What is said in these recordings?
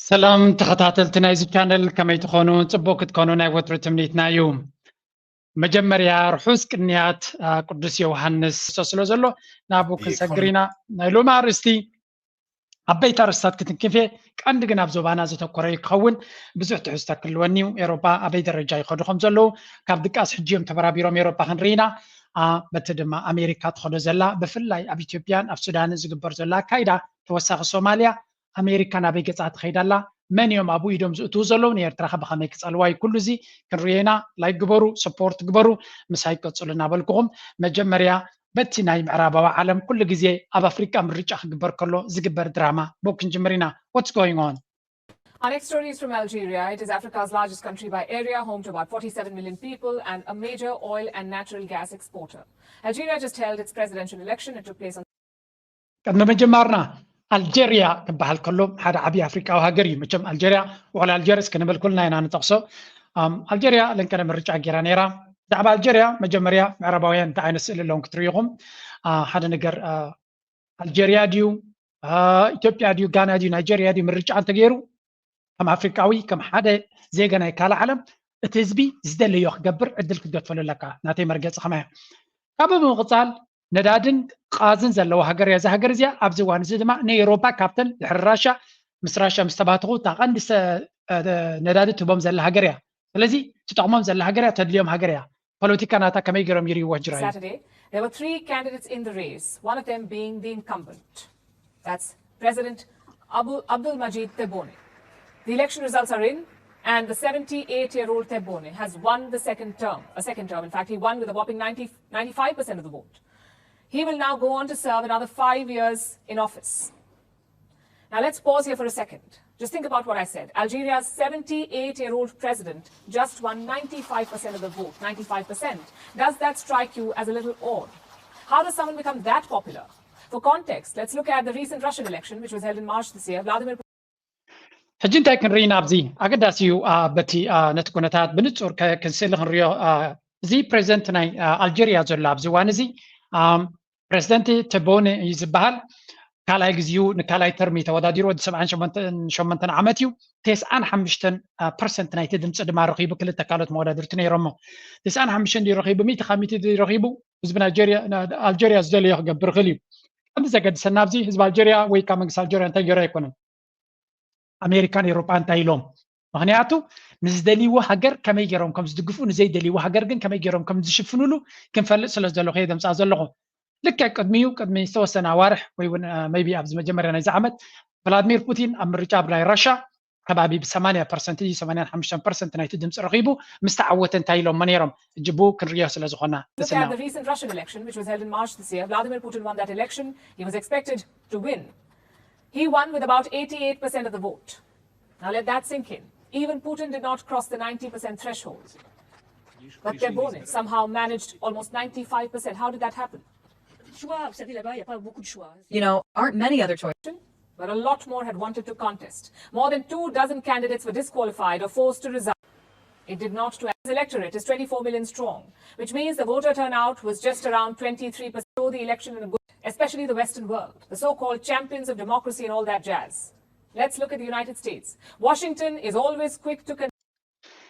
ሰላም ተኸታተልቲ ናይዚ ቻነል፣ ከመይ ትኾኑ? ጽቡቕ ክትኮኑ ናይ ወትሩ ትምኒትና እዩ። መጀመርያ ርሑስ ቅንያት ቅዱስ ዮሃንስ ስለ ዘሎ ናብኡ ክንሰግር ኢና። ናይ ሎሚ ኣርእስቲ ዓበይቲ ኣርእስታት ክትንክፍ እየ። ቀንዲ ግን ኣብ ዞባና ዘተኮረ ክኸውን ብዙሕ ትሕዝቶ ክህልወኒ እዩ። ኤሮፓ ኣበይ ደረጃ ይኸዱ ከም ዘለዉ፣ ካብ ድቃስ ሕጂ እዮም ተበራቢሮም ኤሮፓ ክንርኢ ኢና። በቲ ድማ ኣሜሪካ ትኸዶ ዘላ፣ ብፍላይ ኣብ ኢትዮጵያን ኣብ ሱዳንን ዝግበር ዘሎ ኣካይዳ፣ ተወሳኺ ሶማልያ፣ ኣሜሪካ ናበይ ገጻ ትኸይድ ኣላ፣ መን እዮም ኣብኡ ኢዶም ዝእትዉ ዘለዉ፣ ንኤርትራ ከ ብኸመይ ክጸልዋ እዩ? ኩሉ እዚ ክንርእዮ ኢና። ላይክ ግበሩ፣ ሰፖርት ግበሩ፣ ምሳይ ቀጽሉ እናበልኩኹም፣ መጀመርያ በቲ ናይ ምዕራባዊ ዓለም ኩሉ ግዜ ኣብ ኣፍሪቃ ምርጫ ክግበር ከሎ ዝግበር ድራማ ብኡ ክንጅምር ኢና። What's going on? Our next story is from Algeria. It is Africa's largest country by area, home to about forty-seven million people and a major oil and natural gas exporter. Algeria just held its presidential election. It took place on ቅድሚ ምጅማርና፣ ኣልጀርያ ክበሃል ከሎ ሓደ ዓብዪ ኣፍሪቃዊ ሃገር እዩ። መቸም ኣልጀርያ፣ ውዕል ኣልጀርስ ክንብል ኩልና ኢና ንጠቕሶ። ኣልጀርያ ለንቀነ ምርጫ ጌራ ነይራ። ብዛዕባ ኣልጀርያ መጀመርያ ምዕራባውያን እንታይ ዓይነት ስእሊ ኣለዎም ክትርእዩ ኢኹም። ሓደ ነገር፣ ኣልጀርያ ድዩ፣ ኢትዮጵያ ድዩ፣ ጋና ድዩ፣ ናይጀርያ ድዩ፣ ምርጫ እንተገይሩ፣ ከም ኣፍሪቃዊ፣ ከም ሓደ ዜጋ ናይ ካልእ ዓለም፣ እቲ ህዝቢ ዝደለዮ ክገብር ዕድል ክትገድፈሉ ኣለካ። ናተይ መርገፂ ከማያ። ካብ ብምቕፃል፣ ነዳድን ቃዝን ዘለዎ ሃገር እያ እዛ ሃገር እዚኣ። ኣብዚ እዋን እዚ ድማ ንኤውሮፓ ካብተን ድሕሪ ራሻ፣ ምስ ራሻ ምስ ተባትኹ፣ እታ ቀንዲ ነዳዲ ትህቦም ዘላ ሃገር እያ። ስለዚ ትጠቕሞም ዘላ ሃገር እያ፣ ተድልዮም ሃገር እያ። ፖለቲካ ናታ ከመይ ገይሮም ይርእይዎ ሕጂ ራእዩ? Saturday, there were three candidates in the race, one of them being the incumbent. That's President Abu, Abdul Majid Tebboune. The election results are in, and the seventy-eight-year-old Tebboune has won the second term, a second term. In fact, he won with a whopping ninety, ninety-five percent of the vote. He will now go on to serve another five years in office. Now, let's pause here for a second. Just think about what I said. Algeria's seventy-eight-year-old president just won ninety-five percent of the vote. Ninety-five percent. Does that strike you as a little odd? How does someone become that popular? For context, let's look at the recent Russian election, which was held in March this year. Vladimir ሕጂ እንታይ ክንርኢ ኢና ኣብዚ? ኣገዳሲ እዩ። በቲ ነቲ ኩነታት ብንጹር ክንስእሊ ክንሪኦ፣ እዚ ፕሬዚደንት ናይ ኣልጀርያ ዘሎ ኣብዚ እዋን እዚ፣ ፕሬዚደንት ተቦነ እዩ ዝበሃል። ካልኣይ ግዜኡ፣ ንካልኣይ ተርሚ ተወዳዲሩ፣ ወዲ ሰብዓን ሸሞንተን ዓመት እዩ። ተስዓን ሓሙሽተን ፐርሰንት ናይቲ ድምፂ ድማ ረኺቡ። ክልተ ካልኦት መወዳድርቲ ነይሮሞ። ተስዓን ሓሙሽተን ድዩ ረኺቡ፣ ሚእቲ ካብ ሚእቲ ድዩ ረኺቡ? ህዝቢ ናይጀርያ፣ ኣልጀርያ ዝደለዮ ክገብር ይኽእል እዩ። ቀንዲ ዘገድሰና ኣብዚ፣ ህዝቢ ኣልጀርያ ወይ ካብ መንግስቲ ኣልጀርያ እንታይ ገይሩ ኣይኮነን። ኣሜሪካን ኤውሮጳ እንታይ ኢሎም? ምኽንያቱ ንዝደልይዎ ሃገር ከመይ ገይሮም ከም ዝድግፉ፣ ንዘይደልይዎ ሃገር ግን ከመይ ገይሮም ከም ዝሽፍኑሉ ክንፈልጥ ስለ ዝደለኹ እየ ዘምጽኣ ዘለኹ። ልክዕ ቅድሚኡ፣ ቅድሚ ዝተወሰነ ኣዋርሕ ወይ እውን ሜይቢ ኣብዚ መጀመርያ ናይዚ ዓመት፣ ቭላድሚር ፑቲን ኣብ ምርጫ ኣብ ናይ ራሻ ከባቢ ብ ሰማንያ ፐርሰንት እዩ፣ ሰማንያን ሓሙሽተን ፐርሰንት ናይቲ ድምፂ ረኺቡ ምስ ተዓወተ እንታይ ኢሎሞ ነይሮም? ሕጂ ብኡ ክንርእዮ ስለ ዝኾና Look at the recent Russian election, which was held in March this year. Vladimir Putin won that election. He was expected to win. He won with about eighty-eight percent of the vote. Now let that sink in. Even Putin did not cross the ninety percent threshold. But Tebboune somehow managed almost ninety-five percent. How did that happen? You know, aren't many other choices. But a lot more had wanted to contest. More than two dozen candidates were disqualified or forced to resign. It did not to his electorate is twenty-four million strong, which means the voter turnout was just around twenty-three percent. Saw the election in a good, especially the Western world, the so-called champions of democracy and all that jazz. Let's look at the United States. Washington is always quick to con-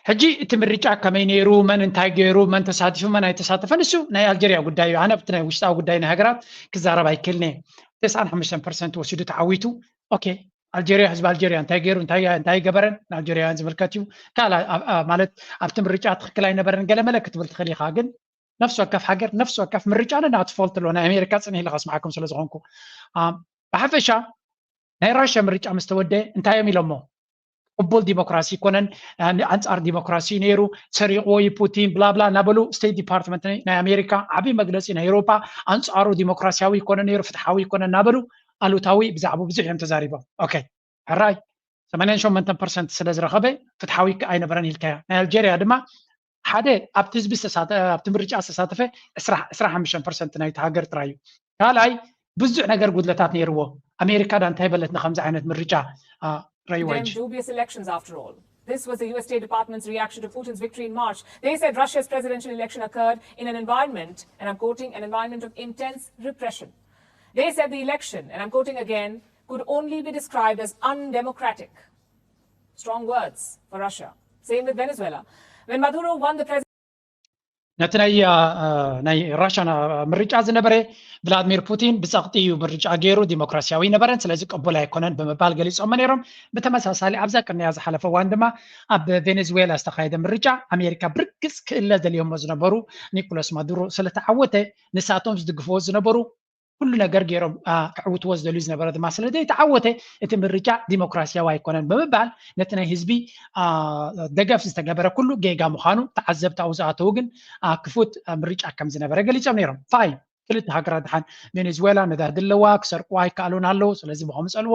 ሕጂ እቲ ምርጫ ከመይ ነይሩ፣ መን እንታይ ገይሩ፣ መን ተሳቲፉ፣ መን ኣይተሳተፈን፣ እሱ ናይ ኣልጀርያ ጉዳይ እዩ። ኣነ ኣብቲ ናይ ውሽጣዊ ጉዳይ ናይ ሃገራት ክዛረብ ኣይክእልን እየ። ተስዓን ሓሙሽተን ፐርሰንት ወሲዱ ተዓዊቱ። ኦኬ፣ ኣልጀርያ፣ ህዝቢ ኣልጀርያ እንታይ ገይሩ፣ እንታይ እንታይ ገበረን ንኣልጀርያውያን ዝምልከት እዩ። ካልእ ማለት ኣብቲ ምርጫ ትኽክል ኣይነበረን ገለ መለ ክትብል ትኽእል ኢኻ፣ ግን ነፍሲ ወከፍ ሃገር፣ ነፍሲ ወከፍ ምርጫ ነናቱ ፎልት ኣለዎ። ናይ ኣሜሪካ ጽንሕ ኢለ ከስምዓኩም ስለ ዝኾንኩ፣ ብሓፈሻ ናይ ራሽያ ምርጫ ምስ ተወደ እንታይ እዮም ኢሎሞ? ቅቡል ዲሞክራሲ ይኮነን፣ ኣንጻር ዲሞክራሲ እዩ ነይሩ፣ ሰሪቕዎ እዩ ፑቲን ብላብላ እናበሉ፣ ስቴት ዲፓርትመንት ናይ ኣሜሪካ ዓብዪ መግለፂ፣ ናይ ኤውሮፓ ኣንጻሩ ዲሞክራሲያዊ ይኮነ ነይሩ፣ ፍትሓዊ ይኮነ እናበሉ ኣሉታዊ ብዛዕባ ብዙሕ እዮም ተዛሪቦም። ኦኬ፣ ሕራይ ሰማንያን ሸሞንተን ፐርሰንት ስለ ዝረኸበ ፍትሓዊ ኣይነበረን ኢልካዮ። ናይ ኣልጀርያ ድማ ሓደ ኣብቲ ህዝቢ ዝተሳተ-፣ ኣብቲ ምርጫ ዝተሳተፈ ዕስራ፣ ዕስራ ሓሙሽተ ፐርሰንት ናይቲ ሃገር ጥራይ እዩ። ካልኣይ ብዙሕ ነገር ጉድለታት ነይርዎ። ኣሜሪካ ዳ እንታይ በለት ንከምዚ ዓይነት ምርጫ? ረይዋጅ dubious elections after all. This was the U S State Department's reaction to Putin's victory in March. They said Russia's presidential election occurred in an environment, and I'm quoting, an environment of intense repression. They said the election, and I'm quoting again, could only be described as undemocratic. Strong words for Russia. Same with Venezuela. When Maduro won the president ነቲ ናይ ናይ ራሽያ ምርጫ ዝነበረ ቭላድሚር ፑቲን ብፀቕጢ እዩ ምርጫ ገይሩ፣ ዲሞክራሲያዊ ኣይነበረን፣ ስለዚ ቅቡል ኣይኮነን ብምባል ገሊፆሞ ነይሮም። ብተመሳሳሊ ኣብዛ ቅንያ ዝሓለፈ እዋን ድማ ኣብ ቬኔዙዌላ ዝተኻየደ ምርጫ ኣሜሪካ ብርግፅ ክእለ ደልዮሞ ዝነበሩ ኒኮላስ ማዱሮ ስለተዓወተ ንሳቶም ዝድግፍዎ ዝነበሩ ኩሉ ነገር ገይሮም ክዕውትዎ ዝደልዩ ዝነበረ ድማ ስለ ዘይተዓወተ እቲ ምርጫ ዲሞክራሲያዊ ኣይኮነን ብምባል ነቲ ናይ ህዝቢ ደገፍ ዝተገበረ ኩሉ ጌጋ ምዃኑ ተዓዘብቲ ኣብኡ ዝኣተዉ ግን ክፉት ምርጫ ከም ዝነበረ ገሊፆም ነይሮም። ፋይን፣ ክልተ ሃገራት ድሓን ቬኔዙዌላ ነዳዲ ኣለዋ፣ ክሰርቅዋ ይከኣሉን ኣለዉ። ስለዚ ብኸም ጸልዎ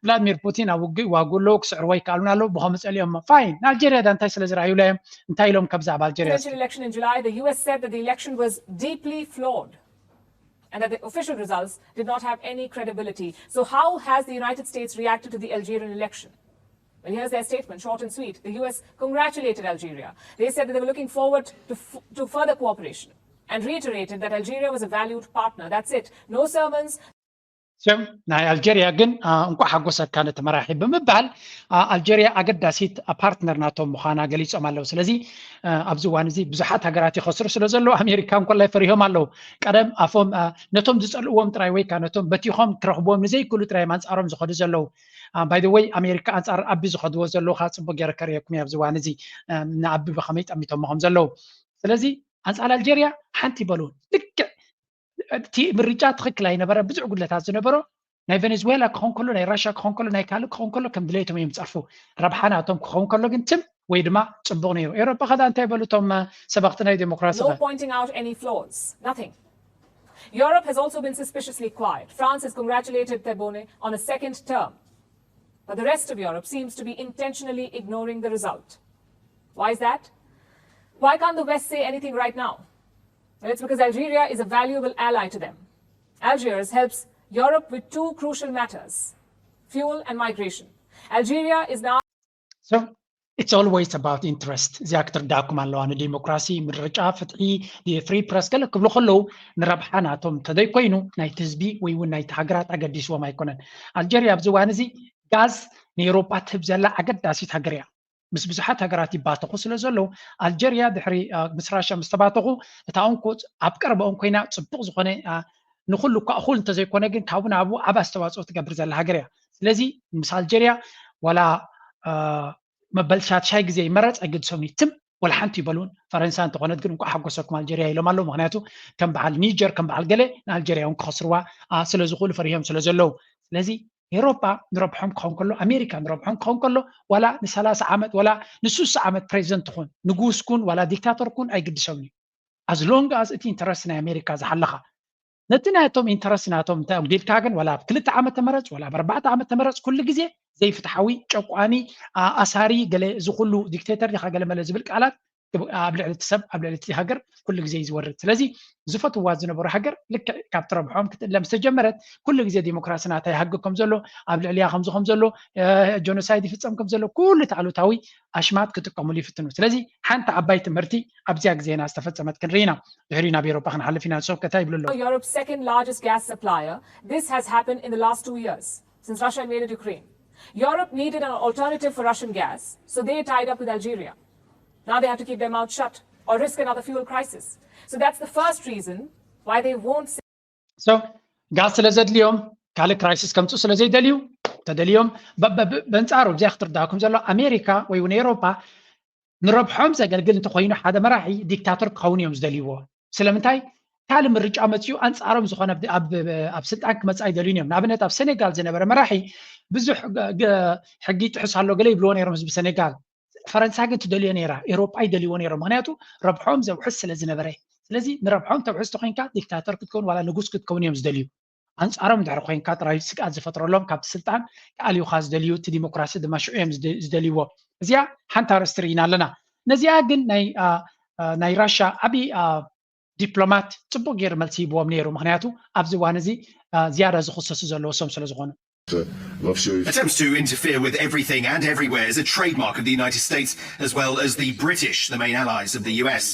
ቭላድሚር ፑቲን ኣብ ውግእ ይዋግኡ ኣለዉ፣ ክስዕርዎ ይከኣሉን ኣለዉ፣ ብኸም ጸልዮም። ፋይን፣ ንኣልጀርያ ዳ እንታይ ስለ ዝረኣዩላ እዮም? እንታይ ኢሎም ከብዛ ኣብ ኣልጀርያ Presidential election in July, the U S said that the election was deeply flawed and that the official results did not have any credibility. So how has the United States reacted to the Algerian election? Well, here's their statement, short and sweet. The U S congratulated Algeria. They said that they were looking forward to, f- to further cooperation and reiterated that Algeria was a valued partner. That's it. No sermons, ስም ናይ ኣልጀርያ ግን እንኳዕ ሓጎሰካ ነቲ መራሒ ብምባል ኣልጀርያ ኣገዳሲት ፓርትነር ናቶም ምዃና ገሊፆም ኣለዉ። ስለዚ ኣብዚ እዋን እዚ ብዙሓት ሃገራት ይኸስሩ ስለ ዘለዉ ኣሜሪካ እንኮላይ ፈሪሆም ኣለዉ። ቀደም ኣፎም ነቶም ዝፀልእዎም ጥራይ ወይ ከዓ ነቶም በቲኾም ክረኽብዎም ንዘይክእሉ ጥራይ እዮም ኣንፃሮም ዝኸዱ ዘለዉ። ባይ ዘ ወይ ኣሜሪካ ኣንፃር ኣቢ ዝኸድዎ ዘለዉ ከዓ ፅቡቅ ገይረ ከርእየኩም እየ ኣብዚ እዋን እዚ ንኣቢ ብኸመይ ጠሚቶሞ ከም ዘለዉ። ስለዚ ኣንፃር ኣልጀርያ ሓንቲ ይበሉ ልክዕ እቲ ምርጫ ትኽክል ኣይነበረ፣ ብዙሕ ጉድለታት ዝነበሮ ናይ ቬኔዝዌላ ክኸውን ከሎ ናይ ራሽያ ክኸውን ከሎ ናይ ካልእ ክኸውን ከሎ ከም ድሌቶም እዮም ዝፀርፉ። ረብሓ ናቶም ክኸውን ከሎ ግን ትም ወይ ድማ ፅቡቕ ነይሩ። ኤውሮጳ ከዳ እንታይ በሉ እቶም ሰበኽቲ ናይ ዴሞክራሲ? No pointing out any flaws. Nothing. Europe has also been suspiciously quiet. France has congratulated Tebboune on a second term. But the rest of Europe seems to be intentionally ignoring the result. Why is that? Why can't the West say anything right now? Well, it's because Algeria is a valuable ally to them. Algiers helps Europe with two crucial matters, fuel and migration. Algeria is now So it's always about interest. እዚኣ ክትርዳእኩም ኣለዋ። ንዲሞክራሲ፣ ምርጫ፣ ፍትሒ፣ ፍሪ ፕረስ ገለ ክብሉ ከለዉ ንረብሓ ናቶም እንተዘይኮይኑ ናይቲ ህዝቢ ወይ እውን ናይቲ ሃገራት ኣገዲስዎም ኣይኮነን። ኣልጀርያ ኣብዚ እዋን እዚ ጋዝ ንኤውሮጳ ትህብ ዘላ ኣገዳሲት ሃገር እያ። ምስ ብዙሓት ሃገራት ይባተኹ ስለ ዘለዉ ኣልጀርያ ድሕሪ ምስ ራሽያ ምስ ተባተኹ እታ እንኮ ኣብ ቀረባኦም ኮይና ፅቡቕ ዝኾነ ንኩሉ እኳ እኹል እንተዘይኮነ ግን ካብኡ ናብኡ ዓብ ኣስተዋፅኦ ትገብር ዘላ ሃገር እያ። ስለዚ ምስ ኣልጀርያ ዋላ መበል ሻድሻይ ግዜ ይመረፅ ኣይግድሶም እዩ ትም ወላ ሓንቲ ይበሉን። ፈረንሳ እንተኾነት ግን እንኳዕ ሓጎሰኩም ኣልጀርያ ኢሎም ኣለዉ። ምክንያቱ ከም በዓል ኒጀር ከም በዓል ገለ ንኣልጀርያ እውን ክኸስርዋ ስለ ዝኽእሉ ፈሪሆም ስለ ዘለዉ። ስለዚ ኤውሮጳ ንረብሖም ክኸውን ከሎ ኣሜሪካ ንረብሖም ክኸውን ከሎ ዋላ ንሰላሳ ዓመት ዋላ ንሱሳ ዓመት ፕሬዚደንት ትኹን ንጉስ ኩን ዋላ ዲክታተር ኩን ኣይግድሶም እዩ። As long as እቲ ኢንተረስት ናይ ኣሜሪካ ዝሓለኻ ነቲ ናቶም ኢንተረስት ናቶም እንታይ ኣጉዲልካ ግን ዋላ ኣብ ክልተ ዓመት ተመረፅ ዋላ ኣብ ኣርባዕተ ዓመት ተመረፅ ኩሉ ግዜ ዘይፍትሓዊ ጨቋኒ ኣሳሪ ገለ እዚ ኩሉ ዲክቴተር ዲኻ ገለ መለ ዝብል ቃላት ኣብ ልዕሊ እቲ ሰብ ኣብ ልዕሊ እቲ ሃገር ኩሉ ግዜ እዩ ዝወርድ። ስለዚ ዝፈትዋ ዝነበሩ ሃገር ልክዕ ካብ ትረብሖም ክትእለም ዝተጀመረት ኩሉ ግዜ ዲሞክራሲ ናታ ይሃግ ከም ዘሎ ኣብ ልዕሊያ ከምዚ ከም ዘሎ ጀኖሳይድ ይፍፀም ከም ዘሎ ኩሉ እቲ ኣሉታዊ ኣሽማት ክጥቀሙሉ ይፍትኑ። ስለዚ ሓንቲ ዓባይ ትምህርቲ ኣብዚኣ ግዜና ዝተፈፀመት ክንርኢ ኢና። ድሕሪኡ ናብ ኤውሮጳ ክንሓልፍ ኢና። ንሶም ከታይ ይብሉ ኣለዉ? Europe's second largest gas supplier. This has happened in the last two years since Russia invaded Ukraine. Europe needed an alternative for Russian gas, so they tied up with Algeria. Now they have to keep their mouth shut or risk another fuel crisis. So that's the first reason why they won't say So ጋዝ ስለ ዘድልዮም ካልእ ክራይሲስ ከምፅኡ ስለ ዘይደልዩ ተደልዮም በንፃሩ ብዚኣ ክትርዳእኩም ዘሎ ኣሜሪካ ወይ እውን ኤውሮጳ ንረብሖም ዘገልግል እንተኮይኑ ሓደ መራሒ ዲክታተር ክኸውን እዮም ዝደልይዎ። ስለምንታይ ካልእ ምርጫ መፅኡ ኣንፃሮም ዝኾነ ኣብ ስልጣን ክመፅእ ኣይደልዩን እዮም። ንኣብነት ኣብ ሴኔጋል ዝነበረ መራሒ ብዙሕ ሕጊ ይጥሕስ ኣሎ ገለ ይብልዎ ነይሮም ህዝቢ ሴኔጋል። ፈረንሳ ግን ትደልዮ ነይራ፣ ኤውሮጳ ይደልይዎ ነይሮም። ምክንያቱ ረብሖም ዘውሕስ ስለ ዝነበረ። ስለዚ ንረብሖም ተውሕስ ተኮይንካ ዲክታተር ክትከውን ዋላ ንጉስ ክትከውን እዮም ዝደልዩ። ኣንፃሮም ድሕሪ ኮይንካ ጥራይ ስግኣት ዝፈጥረሎም ካብቲ ስልጣን ክኣልዩካ ዝደልዩ፣ እቲ ዲሞክራሲ ድማ ሽዑ እዮም ዝደልይዎ። እዚኣ ሓንቲ ኣርእስቲ ርኢና ኣለና። ነዚኣ ግን ናይ ራሻ ዓብዪ ዲፕሎማት ፅቡቅ ገይሩ መልሲ ሂብዎም ነይሩ። ምክንያቱ ኣብዚ እዋን እዚ ዝያዳ ዝክሰሱ ዘለዉ እሶም ስለ ዝኾኑ። Attempts to interfere with everything and everywhere is a trademark of the United States, as well as the British, the main allies of the U S.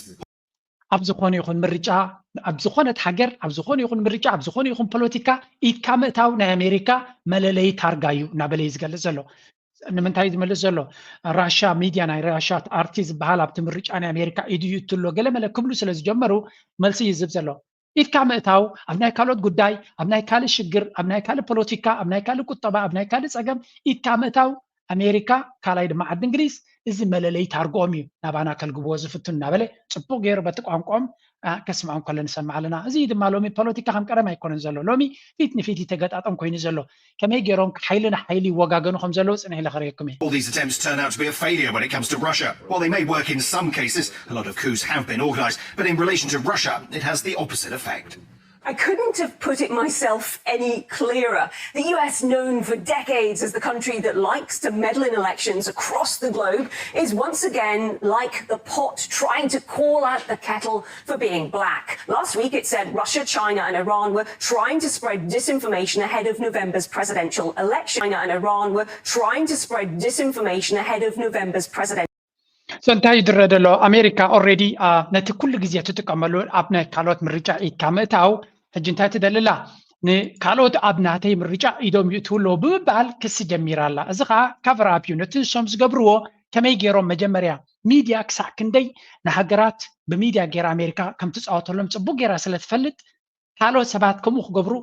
ኣብ ዝኾነ ይኹን ምርጫ ኣብ ዝኾነት ሃገር ኣብ ዝኾነ ይኹን ምርጫ ኣብ ዝኾነ ይኹን ፖለቲካ ኢድካ ምእታው ናይ ኣሜሪካ መለለዪ ታርጋ እዩ እናበለ እዩ ዝገልፅ ዘሎ። ንምንታይ ዝመልስ ዘሎ? ራሻ ሚድያ፣ ናይ ራሻ ኣርቲ ዝበሃል ኣብቲ ምርጫ ናይ ኣሜሪካ ኢዱ ይእቱ ኣሎ ገለ መለ ክብሉ ስለ ዝጀመሩ መልሲ ይዝብ ዘሎ። ኢድካ ምእታው ኣብ ናይ ካልኦት ጉዳይ፣ ኣብ ናይ ካልእ ሽግር፣ ኣብ ናይ ካልእ ፖለቲካ፣ ኣብ ናይ ካልእ ቁጠባ፣ ኣብ ናይ ካልእ ፀገም ኢድካ ምእታው ኣሜሪካ፣ ካልኣይ ድማ ዓዲ እንግሊዝ፣ እዚ መለለይ ታርግኦም እዩ፣ ናባና ከልግብዎ ዝፍትኑ እናበለ ፅቡቅ ገይሩ በቲ ቋንቋኦም ከስምዖም ከሎ ንሰምዕ ኣለና። እዚ ድማ ሎሚ ፖለቲካ ከም ቀደም ኣይኮነን ዘሎ። ሎሚ ፊት ንፊት ተገጣጠም ኮይኑ ዘሎ። ከመይ ገይሮም ሓይሊ ንሓይሊ ይወጋገኑ ከም ዘለዉ ፅንሕ ኢለ ክርእየኩም እየ። All these attempts turn out to be a failure when it comes to Russia. While they may work in some cases, a lot of coups have been organised, but in relation to Russia, it has the opposite effect. I couldn't have put it myself any clearer. The U S, known for decades as the country that likes to meddle in elections across the globe, is once again like the pot trying to call out the kettle for being black. Last week it said Russia, China, and Iran were trying to spread disinformation ahead of November's presidential election. China and Iran were trying to spread disinformation ahead of November's presidential So እንታይ ይድረ ዘሎ? ኣሜሪካ ኦልሬዲ ነቲ ኩሉ ግዜ ትጥቀመሉ ኣብ ናይ ካልኦት ምርጫ ኢድካ ምእታው። ሕጂ እንታይ ትደሊ ኣላ? ንካልኦት ኣብ ናተይ ምርጫ ኢዶም ይእትዉ ኣለዉ ብምባል ክሲ ጀሚራ ኣላ። እዚ ከዓ ካቨር ኣፕ እዩ። ነቲ ንሶም ዝገብርዎ ከመይ ገይሮም መጀመርያ ሚድያ ክሳዕ ክንደይ ንሃገራት ብሚድያ ገይራ ኣሜሪካ ከም ትፃወተሎም ፅቡቅ ገይራ ስለ ትፈልጥ ካልኦት ሰባት ከምኡ ክገብሩ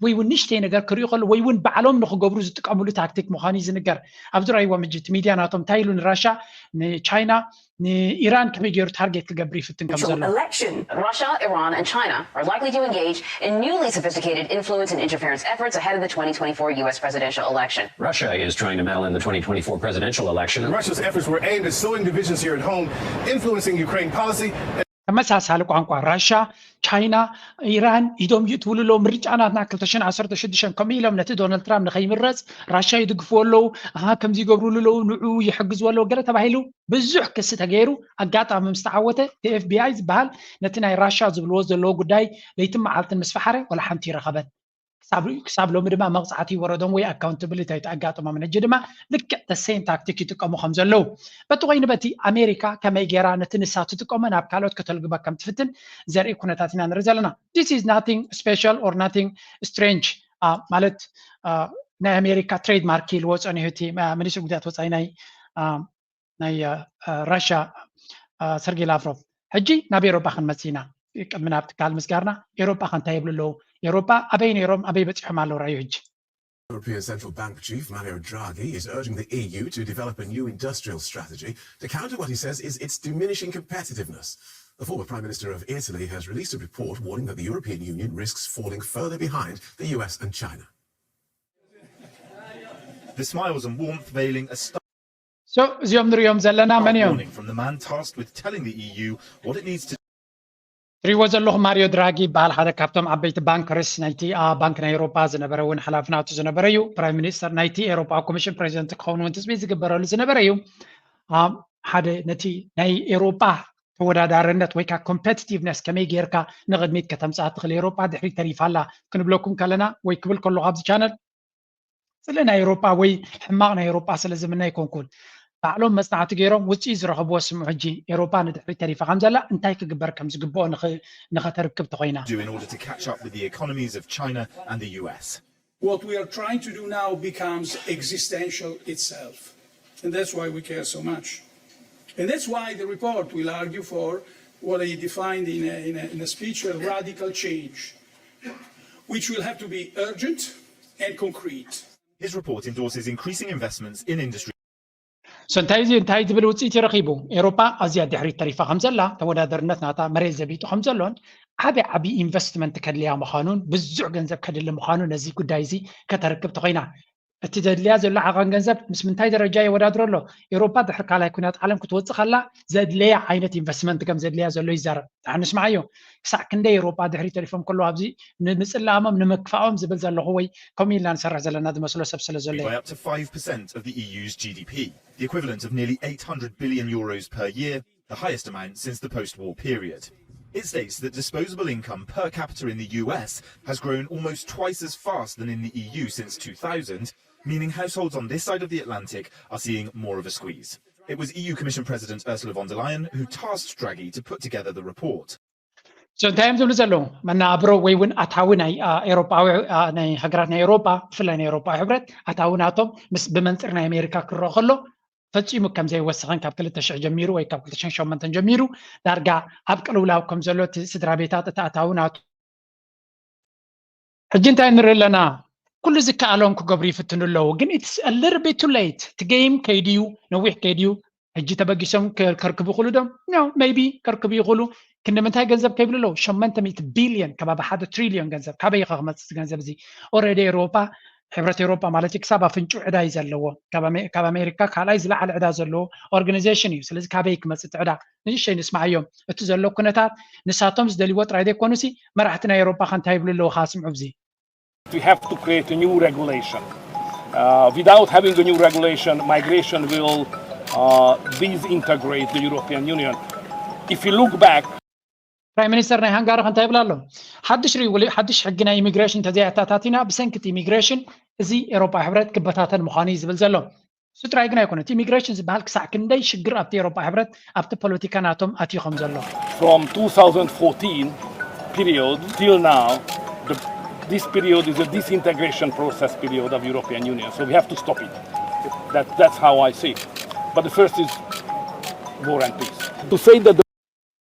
ወይ እውን ንእሽተይ ነገር ክርእዩ ከለዉ ወይ እውን ባዕሎም ንክገብሩ ዝጥቀምሉ ታክቲክ ምዃኑ እዩ ዝንገር። ኣብዚ ረኣይዎም ሕጂ እቲ ሚድያ ናቶም እንታይ ኢሉ ንራሻ ንቻይና ንኢራን ከመይ ገይሩ ታርጌት ክገብር ይፍትን ከም ዘሎ። Election. Russia, Iran, and China are likely to engage in newly sophisticated influence and interference efforts ahead of the twenty twenty-four U S presidential election. Russia is trying to meddle in the twenty twenty-four presidential election. Russia's efforts were aimed at sowing divisions here at home, influencing Ukraine policy. ተመሳሳሊ ቋንቋ ራሻ፣ ቻይና፣ ኢራን ኢዶም ይእትውሉ ኣለዉ። ምርጫ ናትና ክልተ ሽሕን ዓሰርተ ሽዱሽተን ከምኡ ኢሎም ነቲ ዶናልድ ትራምፕ ንኸይምረፅ ራሻ ይድግፍዎ ኣለዉ። ኣሃ ከምዚ ይገብሩሉ ኣለዉ፣ ንዑ ይሕግዝዎ ኣለዉ ገለ ተባሂሉ ብዙሕ ክሲ ተገይሩ ኣጋጣሚ ምስ ተዓወተ እቲ ኤፍ ቢ ኣይ ዝበሃል ነቲ ናይ ራሻ ዝብልዎ ዘለዉ ጉዳይ ለይትን መዓልትን ምስ ፈሓረ ዋላ ሓንቲ ይረኸበት። ክሳብ ሎሚ ድማ መቕፃዕቲ ይወረዶም ወይ ኣካውንታብሊቲ ኣይተኣጋጠሞምን። ሕጂ ድማ ልክዕ the same ታክቲክ ይጥቀሙ ከም ዘለዉ በቲ ኮይኑ በቲ ኣሜሪካ ከመይ ገይራ ነቲ ንሳ ትጥቀሞ ናብ ካልኦት ከተልግባ ከም ትፍትን ዘርኢ ኩነታት ኢና ንርኢ ዘለና። This is nothing special or nothing strange ማለት ናይ ኣሜሪካ ትሬድ ማርክ ኢልዎ ፀኒሑ እቲ ሚኒስትሪ ጉዳያት ወፃኢ ናይ ናይ ራሻ ሰርጌ ላቭሮቭ። ሕጂ ናብ ኤሮጳ ክንመጽእ ኢና። ቅድሚ ናብ ትካል ምስጋርና ኤሮጳ ከ እንታይ ይብሉ ኣለዉ? ኤሮጳ ኣበይ ነይሮም ኣበይ በጺሖም ኣለዉ? ራእዩ ሕጂ። European Central Bank Chief Mario Draghi is urging the E U to develop a new industrial strategy to counter what he says is its diminishing competitiveness. The former Prime Minister of Italy has released a report warning that the European Union risks falling further behind the U S and China. The smiles and warmth veiling a stark So እዚኦም ንሪኦም ዘለና መን እዮም? Warning from the man tasked with telling the E U what it needs to ትሪእዎ ዘለኹም ማሪዮ ድራጊ ይበሃል። ሓደ ካብቶም ዓበይቲ ባንከርስ ናይቲ ባንክ ናይ ኤውሮጳ ዝነበረ እውን ሓላፊ ናቱ ዝነበረ እዩ። ፕራይም ሚኒስተር ናይቲ ኤውሮጳ ኮሚሽን ፕሬዚደንት ክኸውን እውን ትፅቢት ዝግበረሉ ዝነበረ እዩ። ሓደ ነቲ ናይ ኤውሮጳ ተወዳዳርነት ወይ ከዓ ኮምፐቲቲቭነስ ከመይ ጌርካ ንቕድሚት ከተምፅኣ ትኽእል? ኤውሮጳ ድሕሪት ተሪፋ ኣላ ክንብለኩም ከለና ወይ ክብል ከለኹ ኣብዚ ቻነል ስለ ናይ ኤውሮጳ ወይ ሕማቕ ናይ ኤውሮጳ ስለ ዝምነ ኣይኮንኩን። ባዕሎም መጽናዕቲ ገይሮም ውጽኢት ዝረኸብዎ ስምዑ። ሕጂ ኤውሮጳ ንድሕሪት ተሪፋ ከም ዘላ እንታይ ክግበር ከም ዝግብኦ ንኸተርክብ ተኾይና። do in order to catch up with the economies of China and the U S. What we are trying to do now becomes existential itself. And that's why we care so much. And that's why the report will argue for what I defined in a, in a, in a speech, a radical change, which will have to be urgent and concrete. His report endorses increasing investments in industry. So እንታይ እዚ እንታይ ዝብል ውፅኢት እዩ ረኺቡ? ኤውሮጳ ኣዝያ ድሕሪት ተሪፋ ከም ዘላ፣ ተወዳደርነት ናታ መሬት ዘቢጡ ከም ዘሎን ዓቢ ዓቢ ኢንቨስትመንት ከድልያ ምዃኑን ብዙሕ ገንዘብ ከድሊ ምዃኑ ነዚ ጉዳይ እዚ ከተርክብ ተኾይና እቲ ዘድልያ ዘሎ ዓቐን ገንዘብ ምስ ምንታይ ደረጃ የወዳድሮ ኣሎ? ኤውሮጳ ድሕሪ ካልኣይ ኩናት ዓለም ክትወፅእ ከላ ዘድለያ ዓይነት ኢንቨስትመንት ከም ዘድልያ ዘሎ ይዛረብ። ደሓን ንስምዓዮ። ክሳዕ ክንደይ ኤውሮጳ ድሕሪት ተሪፎም ከለዉ ኣብዚ ንምፅላሞም ንምክፋኦም ዝብል ዘለኹ ወይ ከምኡ ኢልና ንሰርሕ ዘለና ዝመስሎ ሰብ ስለ ዘሎ እዩ። By up to five percent of the E U's G D P, the equivalent of nearly eight hundred billion euros per year, the highest amount since the post-war period. It states that disposable income per capita in the U S has grown almost twice as fast than in the E U since two thousand, meaning households on this side of the Atlantic are seeing more of a squeeze. It was E U Commission President Ursula von der Leyen who tasked Draghi to put together the report. So እንታይ እዮም ዝብሉ ዘለዉ? መናብሮ ወይ እውን ኣታዊ ናይ ኤሮጳዊ ናይ ሃገራት ናይ ኤሮጳ፣ ብፍላይ ናይ ኤሮጳዊ ሕብረት ኣታዊ ናቶም ምስ ብመንፅር ናይ ኣሜሪካ ክረኦ ከሎ ፈፂሙ ከም ዘይወሰኸን ካብ ክልተ ሽሕ ጀሚሩ ወይ ካብ ክልተ ሽሕን ሸሞንተን ጀሚሩ ዳርጋ ኣብ ቅልውላው ከም ዘሎ እቲ ስድራ ቤታት እቲ ኣታዊ ናቱ ሕጂ እንታይ ንርኢ ኣለና? ኩሉ ዝከኣሎም ክገብሩ ይፍትኑ ኣለዉ፣ ግን it's a little bit too late። እቲ game ከይድዩ፣ ነዊሕ ከይድዩ። ሕጂ ተበጊሶም ከርክቡ ይኽእሉ ዶ? No, maybe ከርክቡ ይኽእሉ። ክንዲ ምንታይ ገንዘብ ከይብሉ ኣለዉ? ሸሞንተ ሚእቲ ቢልዮን፣ ከባቢ ሓደ ትሪልዮን ገንዘብ። ካበይ ኢኻ ክመፅእ እዚ ገንዘብ እዚ? ኦረዲ ኤሮፓ፣ ሕብረት ኤሮፓ ማለት እዩ፣ ክሳብ ኣፍንጩ ዕዳ እዩ ዘለዎ። ካብ ኣሜ- ካብ ኣሜሪካ ካልኣይ ዝለዓለ ዕዳ ዘለዎ ኦርጋናይዜሽን እዩ። ስለዚ ካበይ ክመፅእ እቲ ዕዳ? ንእሽተይ ንስማዓዮም። እቲ ዘሎ ኩነታት ንሳቶም ዝደልይዎ ጥራይ ዘይኮኑሲ መራሕቲ ናይ ኤሮፓ ከ እንታይ ይብሉ ኣለዉ? ከስምዑ ብዚ We have to create a new regulation. Uh, without having a new regulation, migration will uh, disintegrate the European Union. If you look back, ፕራይም ሚኒስተር ናይ ሃንጋሪ ከ እንታይ ይብል ኣሎ? ሓድሽ ሪጉሌ ሓድሽ ሕጊ ናይ ኢሚግሬሽን እንተዘይኣታታቲና ብሰንኪ እቲ ኢሚግሬሽን እዚ ኤሮፓ ሕብረት ክበታተን ምዃኑ እዩ ዝብል ዘሎ። እሱ ጥራይ ግን ኣይኮነ። እቲ ኢሚግሬሽን ዝበሃል ክሳዕ ክንደይ ሽግር ኣብቲ ኤሮፓ ሕብረት ኣብቲ ፖለቲካ ናቶም ኣትዩ ከም ዘሎ from two thousand fourteen period till now, the, this period is a disintegration process period of European Union. So we have to stop it. That, that's how I see it. But the first is war and peace. To say that the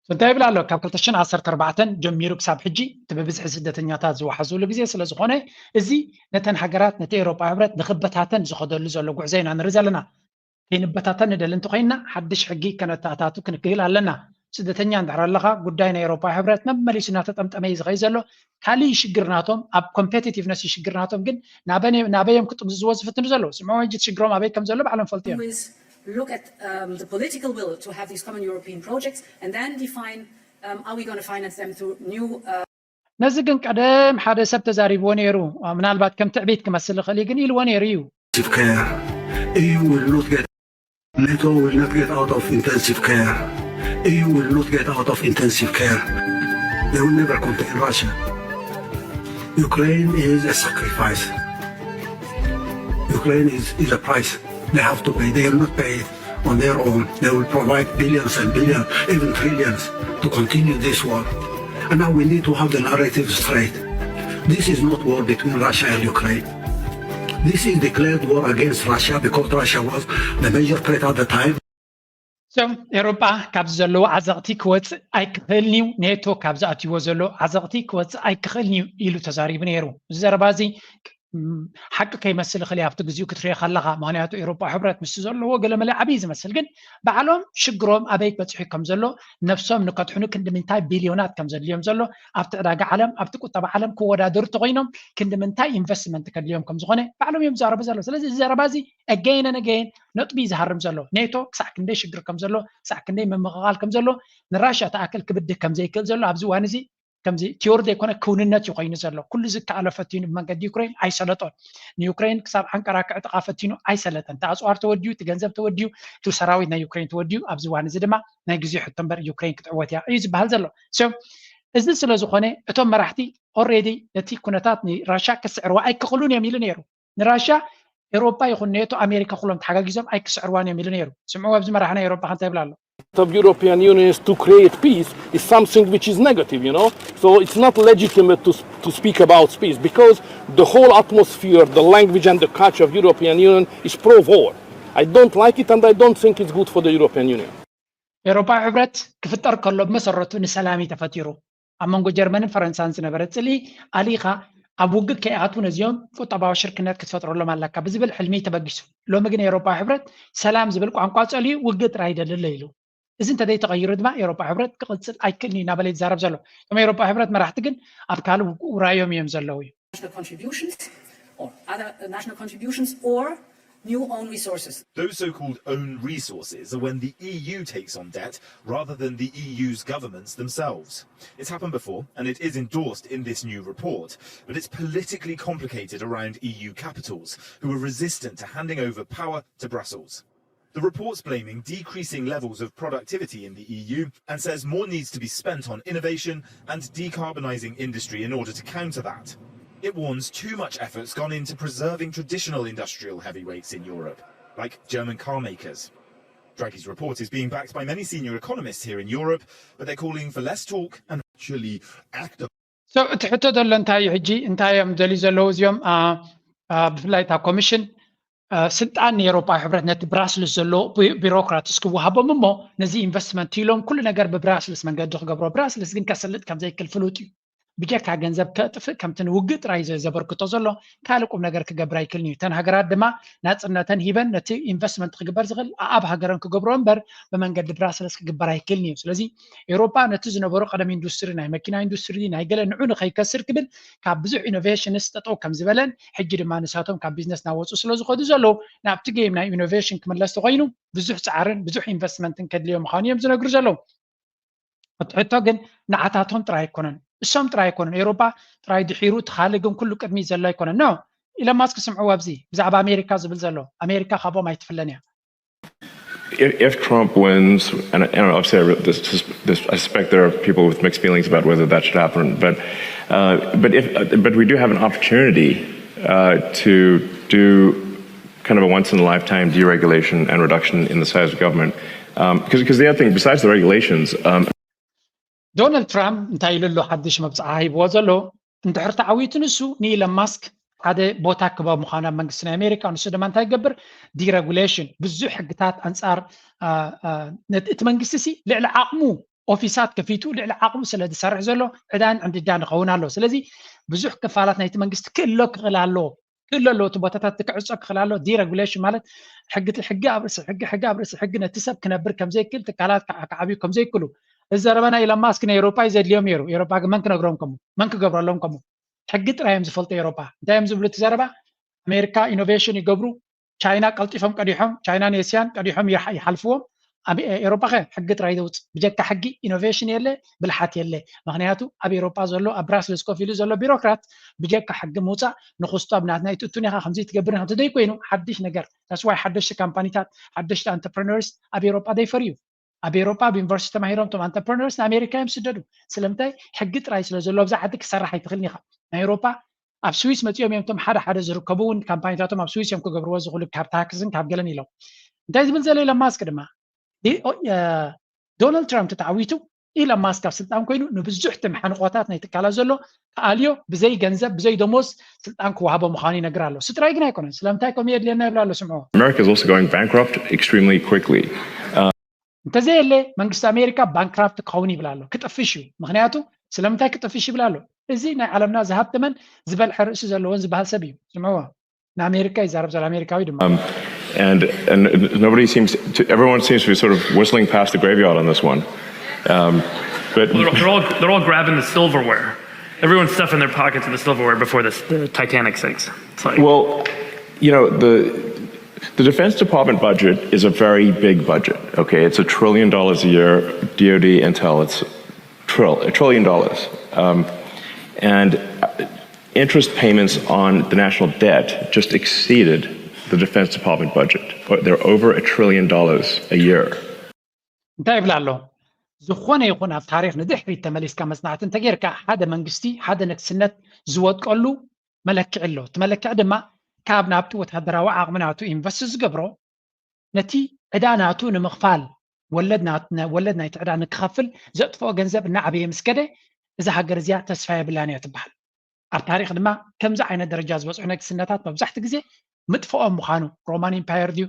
እንታይ ይብል ኣሎ? ካብ ክልተ ሽሕን ዓሰርተ ኣርባዕተን ጀሚሩ ክሳብ ሕጂ እቲ ብብዝሒ ስደተኛታት ዝወሓዙሉ ግዜ ስለ ዝኾነ እዚ ነተን ሃገራት ነቲ ኤውሮጳ ሕብረት ንኽበታተን ዝኸደሉ ዘሎ ጉዕዞ ኢና ንርኢ ዘለና። ከይንበታተን ንደሊ እንተኾይንና ሓድሽ ሕጊ ከነተኣታቱ ክንክእል ኣለና። ስደተኛ እንድሕር ኣለኻ ጉዳይ ናይ ኤውሮጳ ሕብረት መመሊሱ እናተጠምጠመ እዩ ዝኸይድ ዘሎ። ካሊእ ሽግር ናቶም ኣብ ኮምፔቲቲቭነስ እዩ ሽግር ናቶም፣ ግን ናበን ናበዮም ክጥምዝዝዎ ዝፍትኑ ዘለዉ። ስምዑ እንጂ እቲ ሽግሮም ኣበይ ከም ዘሎ ባዕሎም ፈልጡ እዮም። is look at um, the political will to have these common European projects and then define um, are we going to finance them through new uh, ነዚ ግን ቀደም ሓደ ሰብ ተዛሪብዎ ነይሩ። ምናልባት ከም ትዕቢት ክመስል ይኽእል እዩ፣ ግን ኢልዎ ነይሩ እዩ። intensive care. E U will not get NATO will not get out of intensive care. E U will not get out of intensive care. They will never contain Russia. Ukraine is a sacrifice. Ukraine is, is a price they have to pay. They will not pay it on their own. They will provide billions and billions, even trillions, to continue this war. And now we need to have the narrative straight. This is not war between Russia and Ukraine. This is declared war against Russia because Russia was the major threat at the time. So ኤሮጳ ካብዚ ዘለዎ ዓዘቕቲ ክወፅእ ኣይክኽእልን እዩ፣ ኔቶ ካብ ዝኣትይዎ ዘሎ ዓዘቕቲ ክወፅእ ኣይክኽእልን እዩ ኢሉ ተዛሪቡ ነይሩ። እዚ ዘረባ እዚ ሓቂ ከይመስል ይኽእል ኣብቲ ግዜኡ ክትሪኦ ከለኻ፣ ምክንያቱ ኤውሮጳ ሕብረት ምስ ዘለዎ ገለመለ ዓብዪ ዝመስል ግን ባዕሎም ሽግሮም ኣበይ በፂሑ ከም ዘሎ ነብሶም ንከድሕኑ ክንዲ ምንታይ ቢልዮናት ከም ዘድልዮም ዘሎ ኣብቲ ዕዳጋ ዓለም ኣብቲ ቁጠባ ዓለም ክወዳደሩ ተኮይኖም ክንዲ ምንታይ ኢንቨስትመንት ከድልዮም ከም ዝኾነ ባዕሎም እዮም ዝዛረቡ ዘለዉ። ስለዚ እዚ ዘረባ እዚ again and again ነጥቢ እዩ ዝሃርም ዘሎ። ኔቶ ክሳዕ ክንደይ ሽግር ከም ዘሎ ክሳዕ ክንደይ ምምቕቓል ከም ዘሎ ንራሽያ ተኣክል ክብድህ ከም ዘይክእል ዘሎ ኣብዚ እዋን እዚ ከምዚ ቲዮሪ ዘይኮነ ክውንነት እዩ ኮይኑ ዘሎ። ኩሉ ዝከኣሎ ፈቲኑ ብመንገዲ ዩክሬን ኣይሰለጦን። ንዩክሬን ክሳብ ዓንቀራ ክዕጥቓ ፈቲኑ ኣይሰለጠን። እቲ ኣፅዋር ተወዲኡ፣ እቲ ገንዘብ ተወዲኡ፣ እቲ ሰራዊት ናይ ዩክሬን ተወዲኡ፣ ኣብዚ እዋን እዚ ድማ ናይ ግዜ ሕቶ እምበር ዩክሬን ክትዕወት እያ እዩ ዝበሃል ዘሎ። So እዚ ስለ ዝኾነ እቶም መራሕቲ already ነቲ ኩነታት ንራሻ ክስዕርዋ ኣይክኽእሉን እዮም ኢሉ ነይሩ። ንራሻ ኤውሮጳ ይኹን ኔቶ ኣሜሪካ ኩሎም ተሓጋጊዞም ኣይክስዕርዋን እዮም ኢሉ ነይሩ። ስምዑ ኣብዚ መራሒ ናይ ኤውሮጳ ከ እንታይ ይብል ኣሎ? of European Union is to create peace is something which is negative, you know. So it's not legitimate to, to speak about peace because the whole atmosphere, the language and the culture of European Union is pro-war. I don't like it and I don't think it's good for the European Union. ኤውሮጳዊ ሕብረት ክፍጠር ከሎ ብመሰረቱ ንሰላም እዩ ተፈጢሩ። ኣብ መንጎ ጀርመንን ፈረንሳን ዝነበረ ጽልኢ ኣሊኻ ኣብ ውግእ ከይኣትዉ ነዚኦም ቁጠባዊ ሽርክነት ክትፈጥረሎም ኣለካ ብዝብል ሕልሚ እዩ ተበጊሱ። ሎሚ ግን ኤውሮጳዊ ሕብረት ሰላም ዝብል ቋንቋ ጸልዩ ውግእ ጥራይ ይደሊ ኣሎ ኢሉ። እዚ እንተዘይተቐይሩ ድማ ኤውሮጳ ሕብረት ክቕጽል ኣይክእልን እዩ እናበለ እዩ ዝዛረብ ዘሎ። እቶም ኤውሮጳ ሕብረት መራሕቲ ግን ኣብ ካልእ ውራዮም እዮም ዘለዉ እዩ። national contributions or other uh, national contributions or new own resources. Those so called own resources are when the E U takes on debt rather than the E U's governments themselves. It's happened before, and it is endorsed in this new report, but it's politically complicated around E U capitals who are resistant to handing over power to Brussels. The report's blaming decreasing levels of productivity in the E U and says more needs to be spent on innovation and decarbonising industry in order to counter that. It warns too much effort's gone into preserving traditional industrial heavyweights in Europe, like German car makers. Draghi's report is being backed by many senior economists here in Europe, but they're calling for less talk and actually act So እቲ ሕቶ ዘሎ እንታይ እዩ ሕጂ? እንታይ እዮም ደልዩ ዘለዉ እዚኦም? አ፣ አ፣ ብፍላይ እታ ኮሚሽን፣ አ፣ ስልጣን ንኤውሮጳዊ ሕብረት ነቲ ብራስልስ ዘሎ ቢ-፣ ቢሮክራትስ ክወሃቦም እሞ ነዚ ኢንቨስትመንት ኢሎም ኩሉ ነገር ብብራስልስ መንገዲ ክገብሮ። ብራስልስ ግን ከስልጥ ከም ዘይክል ፍሉጥ እዩ። ብጀካ ገንዘብ ከጥፍእ ከምቲ ንውግእ ጥራይ ዘ-፣ ዘበርክቶ ዘሎ ካልእ ቁም ነገር ክገብር ኣይክልን እዩ። እተን ሃገራት ድማ ናጽነተን ሂበን ነቲ ኢንቨስትመንት ክግበር ዝኽእል ኣብ ሃገረን ክገብሮ እምበር ብመንገዲ ብራስልስ ክግበር ኣይክልን እዩ። ስለዚ ኤውሮጳ ነቲ ዝነበሮ ቀደም ኢንዱስትሪ፣ ናይ መኪና ኢንዱስትሪ፣ ናይ ገለ ንዑ ንኸይከስር ክብል ካብ ብዙሕ ኢኖቬሽንስ ጠጠው ከም ዝበለን ሕጂ ድማ ንሳቶም ካብ ቢዝነስ ናወፁ ስለ ዝኸዱ ዘለዉ ናብቲ ጌም ናይ ኢኖቬሽን ክምለስ ተኾይኑ ብዙሕ ጻዕርን ብዙሕ ኢንቨስትመንትን ከድልዮ ምዃኑ እዮም ዝነግሩ ዘለዉ። እቲ ሕቶ ግን ንዓታቶም ጥራይ ኣይኮነን፣ እሶም ጥራይ ኣይኮነን። ኤውሮጳ ጥራይ ድሒሩ እቲ ካልእ ግን ኩሉ ቅድሚት ዘሎ ኣይኮነን። ኖ፣ ኢሎን ማስክ ስምዕዎ ኣብዚ ብዛዕባ ኣሜሪካ ዝብል ዘሎ፣ ኣሜሪካ ካብኦም ኣይትፍለን እያ። If, if Trump wins, and, and obviously I, re- this, this, this, I suspect there are people with mixed feelings about whether that should happen, but uh, but if but we do have an opportunity uh, to do kind of a once in a lifetime deregulation and reduction in the size of government. Because because the other thing besides the regulations, um, ዶናልድ ትራምፕ እንታይ ኢሉ ኣሎ? ሓድሽ መብፅዓ ሂብዎ ዘሎ እንድሕር ተዓዊቱ ንሱ ንኢሎን ማስክ ሓደ ቦታ ክበ ምዃኑ ኣብ መንግስቲ ናይ ኣሜሪካ። ንሱ ድማ እንታይ ይገብር? ዲረጉሌሽን፣ ብዙሕ ሕግታት ኣንፃር አ፣ አ፣ ነቲ እቲ መንግስቲ ሲ ልዕሊ ዓቕሙ ኦፊሳት ከፊቱ ልዕሊ ዓቕሙ ስለ ዝሰርሕ ዘሎ ዕዳን ዕንድዳን ይኸውን ኣሎ። ስለዚ ብዙሕ ክፋላት ናይቲ መንግስቲ ክእሎ ክኽእል ኣለዎ፣ ክእሎ ኣለዎ። እቲ ቦታታት ክዕፆ ክኽእል ኣለዎ። ዲረጉሌሽን ማለት ሕጊ ሕጊ ኣብ ርእሲ ሕጊ፣ ሕጊ ኣብ ርእሲ ሕጊ ነቲ ሰብ ክነብር ከምዘይክእል፣ ትካላት ክዓ- ክዓብዩ ከምዘይክእሉ። እዚ ዘረባ ናይ ኢሎን ማስክ ናይ ኤውሮጳ እዩ ዘድልዮም ነይሩ። ኤውሮጳ ግን መን ክነግሮም ከምኡ? መን ክገብረሎም ከምኡ? ሕጊ ጥራይ እዮም ዝፈልጡ ኤውሮጳ። እንታይ እዮም ዝብሉ እቲ ዘረባ? ኣሜሪካ ኢኖቬሽን ይገብሩ፣ ቻይና ቀልጢፎም ቀዲሖም፣ ቻይናን ኤስያን ቀዲሖም ይሓ- ይሓልፍዎም። ኣብ ኤውሮጳ ከ ሕጊ ጥራይ ዘውፅእ፣ ብጀካ ሕጊ ኢኖቬሽን የለ፣ ብልሓት የለ። ምክንያቱ ኣብ ኤውሮጳ ዘሎ ኣብ ብራስልስ ኮፍ ኢሉ ዘሎ ቢሮክራት ብጀካ ሕጊ ምውፃእ ንክስቶ ኣብ ናትና ይትእቱን ኢኻ ከምዚ ትገብር ኢኻ እንተዘይኮይኑ ሓድሽ ነገር ታስዋይ ሓደሽቲ ካምፓኒታት ሓደሽቲ ኣንተርፕረነርስ ኣብ ኤውሮጳ ዘይፈርዩ። ኣብ ኤውሮጳ ኣብ ዩኒቨርሲቲ ተማሂሮም እቶም ኣንተርፕረነርስ ንኣሜሪካ እዮም ዝስደዱ። ስለምንታይ? ሕጊ ጥራይ ስለ ዘሎ ኣብዛ ዓዲ ክሰርሕ ኣይትኽእልን ኢኻ። ናይ ኤውሮጳ ኣብ ስዊስ መፂኦም እዮም እቶም ሓደ ሓደ ዝርከቡ እውን ካምፓኒታቶም ኣብ ስዊስ እዮም ክገብርዎ ዝኽእሉ ካብ ታክስን ካብ ገለን ኢሎም። እንታይ ዝብል ዘሎ ኢሎን ማስክ ድማ ዲ- ኦ- እ፣ ዶናልድ ትራምፕ ተተዓዊቱ ኢሎን ማስክ ኣብ ስልጣን ኮይኑ ንብዙሕ ትም ሓንቆታት ናይ ትካላት ዘሎ ክኣልዮ ብዘይ ገንዘብ ብዘይ ደሞዝ ስልጣን ክወሃቦ ምዃኑ ይነግር ኣሎ። እሱ ጥራይ ግን ኣይኮነን። ስለምንታይ ከምኡ የድልየና ይብላ ኣሎ። ስምዖ America is also going bankrupt extremely quickly. እንተዘየለ መንግስቲ ኣሜሪካ ባንክራፕት ክኸውን ይብል ኣሎ። ክጥፍሽ እዩ። ምክንያቱ ስለምንታይ ክጥፍሽ ይብል ኣሎ? እዚ ናይ ዓለምና ዝሃብተመን ዝበልሐ ርእሲ ዘለዎን ዝበሃል ሰብ እዩ። ስምዕዎ፣ ንኣሜሪካ ይዛረብ ዘሎ ኣሜሪካዊ ድማ። Um, and and nobody seems to, everyone seems to be sort of whistling past the graveyard on this one. Um, but They're, they're all they're all grabbing the silverware. Everyone's stuffing their pockets with the silverware before this, the Titanic sinks. It's like Well, you know, the the Defense Department budget is a very big budget. Okay, it's a trillion dollars a year. D O D intel, it's trill a trillion dollars, um, and uh, interest payments on the national debt just exceeded the Defense Department budget. They're over a trillion dollars a year. እንታይ ይብል ኣሎ? ዝኾነ ይኹን ኣብ ታሪክ ንድሕሪት ተመሊስካ መፅናዕቲ እንተጌርካ ሓደ መንግስቲ ሓደ ንግስነት ዝወድቀሉ መለክዒ ኣሎ። እቲ መለክዒ ድማ ካብ ናብቲ ወታደራዊ ዓቕሚ ናቱ ኢንቨስት ዝገብሮ ነቲ ዕዳ ናቱ ንምኽፋል ወለድ ናት- ወለድ ናይቲ ዕዳ ንክኸፍል ዘጥፍኦ ገንዘብ እናዓበየ ምስ ከደ እዛ ሃገር እዚኣ ተስፋ የብላን እያ ትበሃል። ኣብ ታሪክ ድማ ከምዚ ዓይነት ደረጃ ዝበፅሑ ነግስነታት መብዛሕትኡ ግዜ ምጥፍኦም ምዃኑ ሮማን ኢምፓየር ድዩ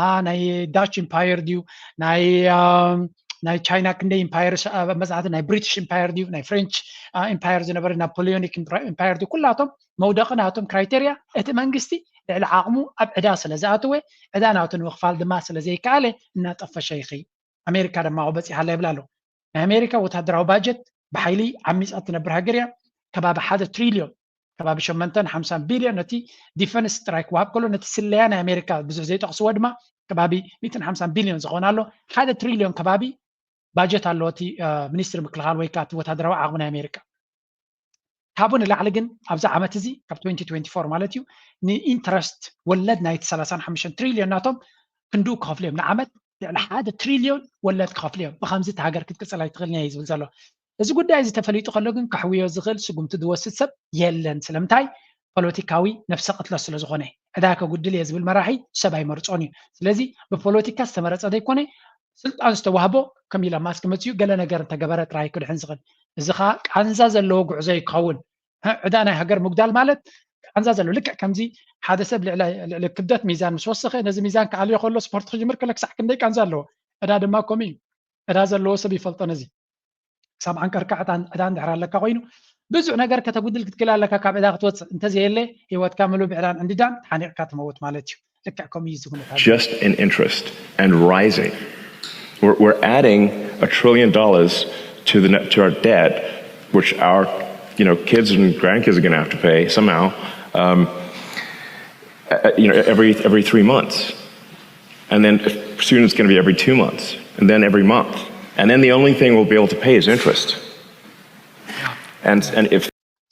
አ፣ ናይ ዳች ኢምፓየር ድዩ ናይ ኣም፣ ናይ ቻይና ክንደይ ኢምፓየር መፅናዕቲ ናይ ብሪቲሽ ኢምፓየር ድዩ ናይ ፍሬንች አ፣ ኢምፓየር ዝነበረ ናፖሊዮኒክ ኢምፓየር ድዩ ኩላቶም መውደቂ ናቶም ክራይቴርያ እቲ መንግስቲ ልዕሊ ዓቕሙ ኣብ ዕዳ ስለ ዝኣተወ ዕዳ ናቱ ንምኽፋል ድማ ስለ ዘይከኣለ እናጠፈሸ ይኸይድ። ኣሜሪካ ድማ ኣብኡ በፂሓ ኣላ ይብል ኣሎ። ናይ ኣሜሪካ ወታደራዊ ባጀት ብሓይሊ ዓሚፃ እትነብር ሃገር እያ። ከባቢ ሓደ ትሪልዮን ከባቢ ሸመንተን ሓምሳን ቢልዮን ነቲ ዲፈንስ ጥራይ ክወሃብ ከሎ ነቲ ስለያ ናይ ኣሜሪካ ብዙሕ ዘይጠቕስዎ ድማ ከባቢ ሚእትን ሓምሳን ቢልዮን ዝኸውን ኣሎ። ሓደ ትሪልዮን ከባቢ ባጀት ኣለዎ እቲ እ፣ ሚኒስትሪ ምክልኻል ወይ ከዓ እቲ ወታደራዊ ዓቕሚ ናይ ኣሜሪካ። ካብኡ ንላዕሊ ግን ኣብዚ ዓመት እዚ ካብ ትወንቲ ትወንቲ ፎር ማለት እዩ ንኢንትረስት ወለድ ናይቲ ሰላሳን ሓሙሽተን ትሪልዮን ናቶም ክንድኡ ክኸፍሉ እዮም ንዓመት ልዕሊ ሓደ ትሪልዮን ወለድ ክኸፍሉ እዮም። ብከምዚ እቲ ሃገር ክትቅፅል ኣይትኽእልን እያ እዩ ዝብል ዘሎ። እዚ ጉዳይ እዚ ተፈሊጡ ከሎ ግን ከሕውዮ ዝኽእል ስጉምቲ ዝወስድ ሰብ የለን። ስለምንታይ? ፖለቲካዊ ነብሰ ቅትለት ስለ ዝኾነ። ዕዳ ከጉድል እየ ዝብል መራሒ ሰብ ኣይመርፆን እዩ። ስለዚ ብፖለቲካ ዝተመረፀ ዘይኮነ ስልጣን ዝተዋህቦ ከም ኢሎን ማስክ መፅኡ ገለ ነገር እንተገበረ ጥራይ ክድሕን ዝኽእል። እዚ ከዓ ቃንዛ ዘለዎ ጉዕዞ እዩ ክኸውን። ዕዳ ናይ ሃገር ምጉዳል ማለት ቃንዛ ዘለዎ፣ ልክዕ ከምዚ ሓደ ሰብ ልዕሊ ክብደት ሚዛን ምስ ወሰኸ ነዚ ሚዛን ክኣልዮ ከሎ ስፖርት ክጅምር ከሎ ክሳዕ ክንደይ ቃንዛ ኣለዎ። ዕዳ ድማ ከምኡ እዩ። ዕዳ ዘለዎ ሰብ ይፈልጦ ነዚ። ክሳብ ዓንቀርካ ዕዳ እንድሕር ኣለካ ኮይኑ ብዙሕ ነገር ከተጉድል ክትክእል ኣለካ። ካብ ዕዳ ክትወፅእ እንተዘየለ ህይወትካ ምሉእ ብዕዳን ዕንድዳን ተሓኒቕካ ትመውት ማለት እዩ። ልክዕ ከምኡ እዩ እዚ ኩነታት። Just in interest and rising. We're, we're adding a trillion dollars to the net, to our debt, which our you know kids and grandkids are going to have to pay somehow. Um, uh, you know, every every three months, and then soon it's going to be every two months, and then every month, and then the only thing we'll be able to pay is interest. And and if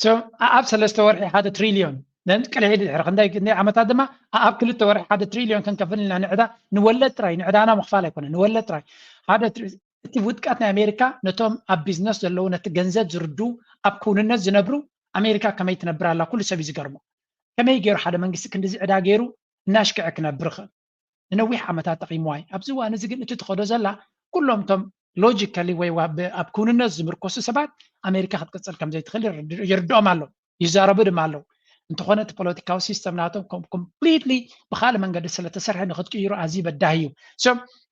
so ኣብ ሰለስተ ወርሒ ሓደ ትሪልዮን ነንቅልሒ ድሕሪ ክንደይ ክንደይ ዓመታት ድማ ኣብ ክልተ ወርሒ ሓደ ትሪልዮን ክንከፍል ኢና ንዕዳ። ንወለድ ጥራይ፣ ንዕዳና ምኽፋል ኣይኮነ፣ ንወለድ ጥራይ ሓደ እቲ ውድቀት ናይ ኣሜሪካ ነቶም ኣብ ቢዝነስ ዘለዉ ነቲ ገንዘብ ዝርዱ ኣብ ክውንነት ዝነብሩ ኣሜሪካ ከመይ ትነብር ኣላ ኩሉ ሰብ እዩ ዝገርሞ። ከመይ ገይሩ ሓደ መንግስቲ ክንዲዚ ዕዳ ገይሩ እናሽክዐ ክነብር ይኽእል? ንነዊሕ ዓመታት ጠቒምዋ እዩ። ኣብዚ እዋን እዚ ግን እቲ ትኸዶ ዘላ ኩሎም እቶም ሎጂካሊ ወይ ኣብ ክውንነት ዝምርኮሱ ሰባት ኣሜሪካ ክትቅፅል ከምዘይትኽእል ይርድኦም ኣሎ፣ ይዛረቡ ድማ ኣለዉ። እንተኾነ እቲ ፖለቲካዊ ሲስተም ናቶም ኮምፕሊትሊ ብካልእ መንገዲ ስለተሰርሐ ንክትቅይሩ ኣዝዩ በዳሂ እዩ። ሶ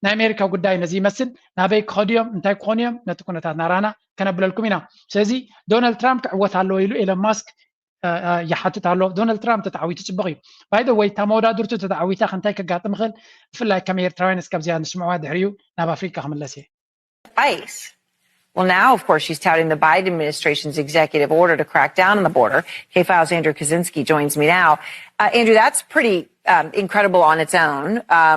ናይ ኣሜሪካ ጉዳይ ነዚ ይመስል። ናበይ ክኸዱ እዮም፣ እንታይ ክኾኑ እዮም፣ ነቲ ኩነታት ናራና ከነብለልኩም ኢና። ስለዚ ዶናልድ ትራምፕ ክዕወት ኣለዎ ኢሉ ኤሎን ማስክ ይሓትት ኣሎ። ዶናልድ ትራምፕ ተተዓዊቱ ፅቡቕ እዩ። ባይ ዘ ወይ እታ መወዳድርቱ ተተዓዊታ ከ እንታይ ከጋጥም ይኽእል? ብፍላይ ከም ኤርትራውያን እስከ ኣብዚኣ ንስምዕዋ፣ ድሕሪኡ ናብ ኣፍሪቃ ክምለስ እየ። ICE. Well, now, of course, she's touting the Biden administration's executive order to crack down on the border. K five's Andrew Kaczynski joins me now. Uh, Andrew, that's pretty um, incredible on its own. Um,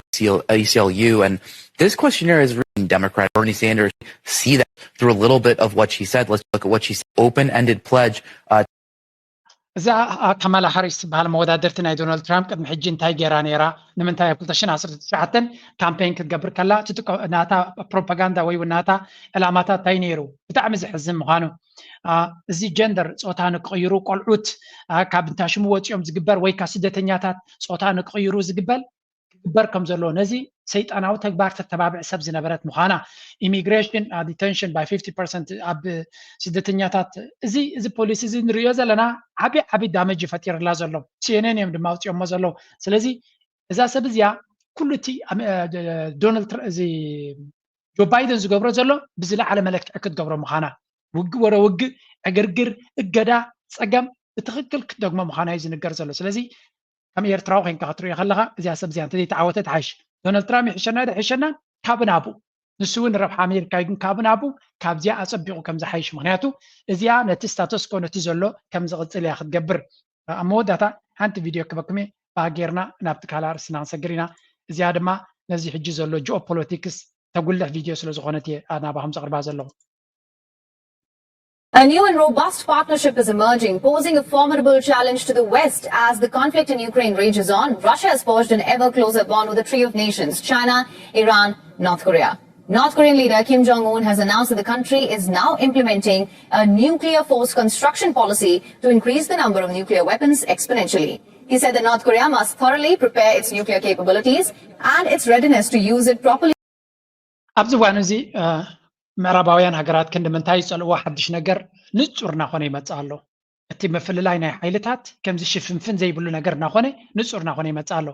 ACLU, and this questionnaire is really Democrat Bernie Sanders. See that through a little bit of what she said. Let's look at what she said. Open-ended pledge uh, እዛ ካማላ ሃሪስ ትበሃል መወዳደርቲ ናይ ዶናልድ ትራምፕ ቅድሚ ሕጂ እንታይ ገይራ ነይራ፣ ንምንታይ ኣብ ክልተ ሽሕን ዓሰርተ ትሽዓተን ካምፔን ክትገብር ከላ ናታ ፕሮፓጋንዳ ወይ እውን ናታ ዕላማታት እንታይ ነይሩ፣ ብጣዕሚ ዘሕዝን ምዃኑ። እዚ ጀንደር፣ ፆታ ንክቕይሩ፣ ቆልዑት ካብ እንታሽሙ ወፂኦም ዝግበር ወይ ካብ ስደተኛታት ፆታ ንክቕይሩ ዝግበር ክግበር ከም ዘለዎ፣ ነዚ ሰይጣናዊ ተግባር ተተባብዕ ሰብ ዝነበረት ምዃና፣ ኢሚግሬሽን ዲተንሽን ባይ ፊፍቲ ፐርሰንት ኣብ ስደተኛታት፣ እዚ እዚ ፖሊሲ እዚ ንሪኦ ዘለና ዓብዪ ዓብዪ ዳመጅ እዩ ፈጢርላ ዘሎ። ሲኤንኤን እዮም ድማ ኣውፂኦሞ ዘለዉ። ስለዚ እዛ ሰብ እዚኣ ኩሉ እቲ ዶናልድ እዚ ጆ ባይደን ዝገብሮ ዘሎ ብዝለዓለ መለክዒ ክትገብሮ ምዃና፣ ውግእ ወረ ውግእ፣ ዕግርግር፣ እገዳ፣ ፀገም ብትኽክል ክትደግሞ ምዃና እዩ ዝንገር ዘሎ። ስለዚ ከም ኤርትራዊ ኮይንካ ክትሪኦ ከለኻ እዚኣ ሰብ እዚኣ እንተዘይተዓወተት ሓይሽ። ዶናልድ ትራምፕ ይሕሸና ዶ ይሕሸና ካብ ናቡ ንሱ እውን ረብሓ ኣሜሪካ እዩ፣ ግን ካብ ናቡ ካብዚኣ ኣጸቢቑ ከም ዝሓይሽ። ምክንያቱ እዚኣ ነቲ ስታተስኮ ነቲ ዘሎ ከም ዝቕጽል እያ ክትገብር። ኣብ መወዳእታ ሓንቲ ቪድዮ ክበኩም እየ፣ ብኣ ጌርና ናብቲ ካልእ ኣርእስትና ክንሰግር ኢና። እዚኣ ድማ ነዚ ሕጂ ዘሎ ጂኦፖለቲክስ ተጉልሕ ቪድዮ ስለ ዝኾነት እየ ናባኹም ዘቕርባ ዘለኹ። A new and robust partnership is emerging, posing a formidable challenge to the West as the conflict in Ukraine rages on. Russia has forged an ever closer bond with a trio of nations, China, Iran, North Korea. North Korean leader Kim Jong un has announced that the country is now implementing a nuclear force construction policy to increase the number of nuclear weapons exponentially. He said that North Korea must thoroughly prepare its nuclear capabilities and its readiness to use it properly. ኣብዚ እዋን እዚ ምዕራባውያን ሃገራት ክንዲ ምንታይ ዝጸልእዎ ሓድሽ ነገር ንጹር እናኾነ ይመጽእ ኣሎ። እቲ ምፍልላይ ናይ ሓይልታት ከምዚ ሽፍንፍን ዘይብሉ ነገር እናኾነ ንጹር እናኾነ ይመጽእ ኣሎ።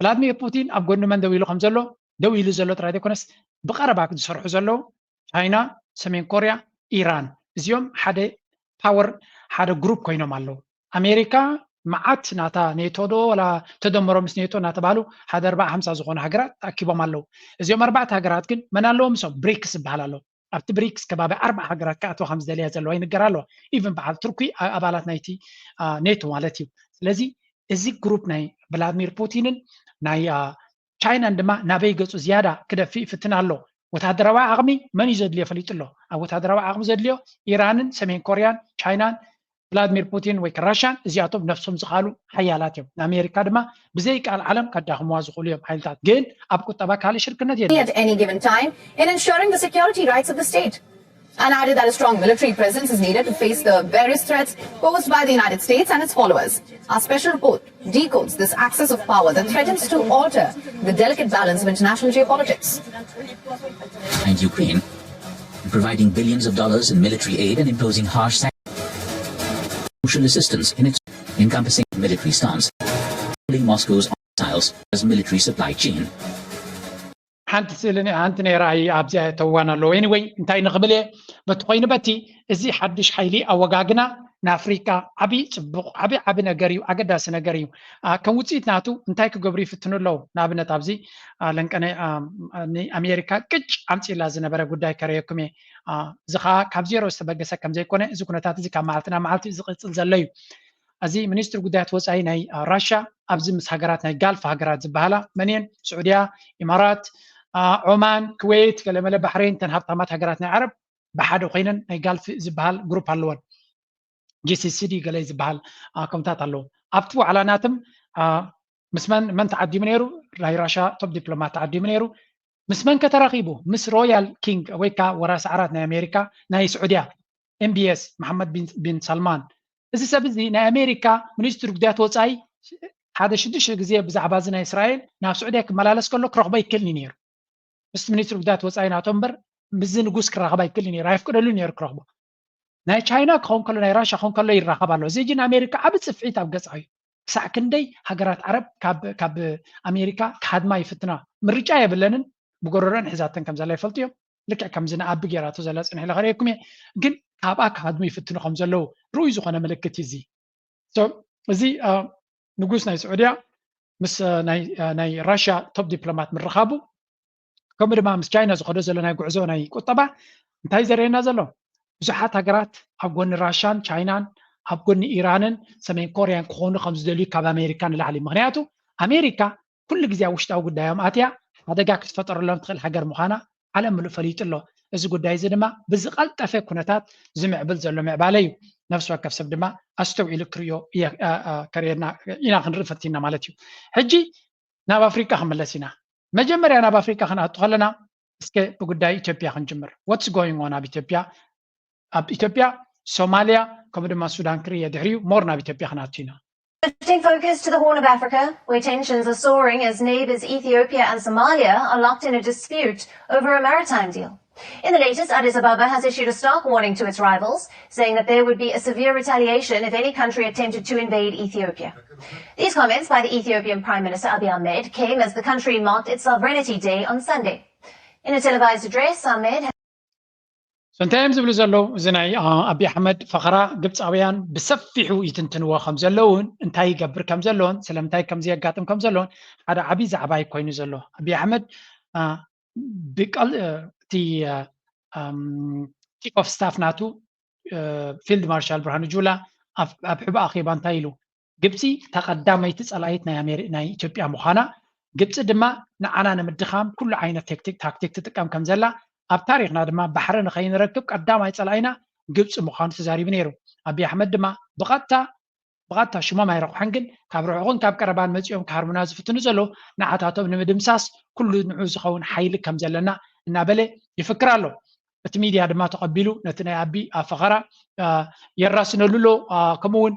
ቭላድሚር ፑቲን ኣብ ጎኒ መን ደው ኢሉ ከም ዘሎ፣ ደው ኢሉ ዘሎ ጥራይ ዘይኮነስ ብቐረባ ዝሰርሑ ዘለዉ ቻይና፣ ሰሜን ኮርያ፣ ኢራን፣ እዚኦም ሓደ ፓወር ሓደ ግሩፕ ኮይኖም ኣለዉ። ኣሜሪካ መዓት ናታ ኔቶ ዶ ወላ ተደምሮ ምስ ኔቶ እናተባህሉ ሓደ ኣርባዓ ሓምሳ ዝኾኑ ሃገራት ተኣኪቦም ኣለዉ። እዚኦም ኣርባዕተ ሃገራት ግን መን ኣለዎም? እሶም ብሪክስ ዝበሃል ኣለዉ። ኣብቲ ብሪክስ ከባቢ ኣርባዓ ሃገራት ክኣትዋ ከም ዝደልያ ዘለዋ ይንገር ኣለዋ። ኢቨን በዓል ቱርኪ ኣባላት ናይቲ ኔቶ ማለት እዩ። ስለዚ እዚ ግሩፕ ናይ ቭላድሚር ፑቲንን ናይ ቻይናን ድማ ናበይ ገጹ ዝያዳ ክደፍእ ይፍትን ኣሎ። ወታደራዊ ዓቕሚ መን እዩ ዘድልዮ ፈሊጡ ኣሎ። ኣብ ወታደራዊ ዓቕሚ ዘድልዮ ኢራንን ሰሜን ኮርያን ቻይናን ቭላድሚር ፑቲን ወይ ራሻን እዚኣቶም ነፍሶም ዝኻሉ ሓያላት እዮም። ንኣሜሪካ ድማ ብዘይ ቃል ዓለም ከዳኽምዋ ዝኽእሉ እዮም ሓይልታት። ግን ኣብ ቁጠባ ካልእ ሽርክነት የለን። At any given time in ensuring the security rights of the state. and added that a strong military presence is needed to face the various threats posed by the United States and its followers. Our special report decodes this axis of power that threatens to alter the delicate balance of international geopolitics. And Ukraine, providing billions of dollars in military aid and imposing harsh sanctions, social assistance in its encompassing military stance, pulling Moscow's missiles as military supply chain. ሓንቲ ስእሊ ሓንቲ ነይራ ኣብዚኣ ተዋን ኣለዎ። Anyway እንታይ ንኽብል እየ፣ በቲ ኮይኑ በቲ እዚ ሓድሽ ሓይሊ ኣወጋግና ንኣፍሪካ ዓብዪ ፅቡቕ ዓብዪ ዓብዪ ነገር እዩ፣ ኣገዳሲ ነገር እዩ። ከም ውፅኢት ናቱ እንታይ ክገብሩ ይፍትኑ ኣለዉ? ንኣብነት ኣብዚ ለንቀነ ንኣሜሪካ ቅጭ ኣምፂላ ዝነበረ ጉዳይ ከረየኩም እየ። እዚ ከዓ ካብ ዜሮ ዝተበገሰ ከም ዘይኮነ፣ እዚ ኩነታት እዚ ካብ መዓልቲ ናብ መዓልቲ ዝቕፅል ዘሎ እዩ። እዚ ሚኒስትሪ ጉዳያት ወፃኢ ናይ ራሻ ኣብዚ ምስ ሃገራት ናይ ጋልፍ ሃገራት ዝበሃላ መን እየን? ስዑድያ፣ ኢማራት፣ ኦማን፣ ኩዌት፣ ገለመለ ባሕሬን፣ እተን ሃብታማት ሃገራት ናይ ዓረብ ብሓደ ኮይነን ናይ ጋልፍ ዝበሃል ግሩፕ ኣለወን። ጂሲሲዲ ገለ ዝበሃል ከምታት ኣለዎ። ኣብቲ ዋዕላ ናትም ምስ መን መን ተዓዲሙ ነይሩ? ናይ ራሻ ቶፕ ዲፕሎማት ተዓዲሙ ነይሩ። ምስ መን ከተራኺቡ? ምስ ሮያል ኪንግ ወይ ከዓ ወራሲ ዓራት ናይ ኣሜሪካ ናይ ስዑድያ ኤምቢኤስ መሓመድ ቢን ሳልማን። እዚ ሰብ እዚ ናይ ኣሜሪካ ሚኒስትሪ ጉዳያት ወፃኢ ሓደ ሽዱሽተ ግዜ ብዛዕባ እዚ ናይ እስራኤል ናብ ስዑድያ ክመላለስ ከሎ ክረኽቦ ኣይክእልን እዩ ነይሩ። ምስ ሚኒስትሪ ጉዳያት ወፃኢ ናቶ እምበር ምስዚ ንጉስ ክራኸብ ኣይክእልን ነይሩ፣ ኣይፍቅደሉ ነይሩ ክረኽቦ። ናይ ቻይና ክኸውን ከሎ ናይ ራሻ ክኸውን ከሎ ይራኸብ ኣሎ። እዚ ግን ኣሜሪካ ዓብ ፅፍዒት ኣብ ገፃ እዩ። ክሳዕ ክንደይ ሃገራት ዓረብ ካብ ኣሜሪካ ክሃድማ ይፍትና። ምርጫ የብለንን። ብጎረረን ሒዛተን ከም ዘላ ይፈልጡ እዮም። ልክዕ ከምዚ ንኣቢ ገይራቶ ዘላ ፅንሕ ኢለ ከርእየኩም እየ። ግን ካብኣ ክሃድሙ ይፍትኑ ከም ዘለዉ ርኡይ ዝኾነ ምልክት እዩ እዚ። እዚ ንጉስ ናይ ስዑድያ ምስ ናይ ራሽያ ቶፕ ዲፕሎማት ምርኻቡ ከምኡ ድማ ምስ ቻይና ዝኸዶ ዘሎ ናይ ጉዕዞ ናይ ቁጠባ እንታይ ዘርእየና ዘሎ? ብዙሓት ሃገራት ኣብ ጎኒ ራሻን ቻይናን ኣብ ጎኒ ኢራንን ሰሜን ኮርያን ክኾኑ ከም ዝደልዩ ካብ ኣሜሪካ ንላዕሊ። ምክንያቱ ኣሜሪካ ኩሉ ግዜ ኣብ ውሽጣዊ ጉዳዮም ኣትያ ሓደጋ ክትፈጠረሎም ትኽእል ሃገር ምዃና ዓለም ምሉእ ፈሊጡ ኣሎ። እዚ ጉዳይ እዚ ድማ ብዝቐልጠፈ ኩነታት ዝምዕብል ዘሎ ምዕባለ እዩ። ነፍሲ ወከፍ ሰብ ድማ ኣስተውዒሉ ክርእዮ ከርእየና ኢና ክንርኢ ፈቲና ማለት እዩ። ሕጂ ናብ ኣፍሪቃ ክንምለስ ኢና። መጀመርያ ናብ ኣፍሪቃ ክንኣቱ ከለና እስከ ብጉዳይ ኢትዮጵያ ክንጅምር። What's going on ኣብ ኢትዮጵያ? ኣብ ኢትዮጵያ፣ ሶማሊያ ከምኡ ድማ ሱዳን ክርኢ እየ። ድሕሪኡ ሞር ናብ ኢትዮጵያ ክንኣቱ ኢና። Shifting focus to the Horn of Africa, where tensions are soaring as neighbours Ethiopia and Somalia are locked in a dispute over a maritime deal. In the latest, Addis Ababa has issued a stark warning to its rivals, saying that there would be a severe retaliation if any country attempted to invade Ethiopia. These comments by the Ethiopian Prime Minister Abiy Ahmed came as the country marked its Sovereignty Day on Sunday. In a televised address, Ahmed ሰንታዮም ዝብሉ ዘለዉ እዚ ናይ ኣቢ ኣሕመድ ፈኸራ ግብፃውያን ብሰፊሑ ይትንትንዎ ከም ዘለውን እንታይ ይገብር ከም ዘለውን ስለምንታይ ከም ዘየጋጥም ከም ዘለውን ሓደ ዓብዪ ዛዕባ እዩ ኮይኑ ዘሎ። ኣቢ ኣሕመድ ብቃል እቲ ቺፍ ኦፍ ስታፍ ናቱ ፊልድ ማርሻል ብርሃኑ ጁላ ኣብ ሕቡእ ኣኼባ እንታይ ኢሉ? ግብፂ እታ ቀዳመይቲ ፀላኢት ናይ ኣሜሪ ናይ ኢትዮጵያ ምዃና፣ ግብፂ ድማ ንዓና ንምድኻም ኩሉ ዓይነት ቴክቲክ ታክቲክ ትጥቀም ከም ዘላ፣ ኣብ ታሪኽና ድማ ባሕሪ ንኸይንረክብ ቀዳማይ ፀላኢና ግብፂ ምዃኑ ተዛሪቡ ነይሩ። ኣብይ ኣሕመድ ድማ ብቐጥታ ብቐጥታ ሽሞም ኣይረቑሐን፣ ግን ካብ ርሑቕን ካብ ቀረባን መፂኦም ክሃርሙና ዝፍትኑ ዘለዉ ንዓታቶም ንምድምሳስ ኩሉ ንዑ ዝኸውን ሓይሊ ከም ዘለና እናበለ ይፍክር ኣሎ። እቲ ሚድያ ድማ ተቐቢሉ ነቲ ናይ ኣቢ ኣፈኸራ የራስነሉ ኣሎ። ከምኡ እውን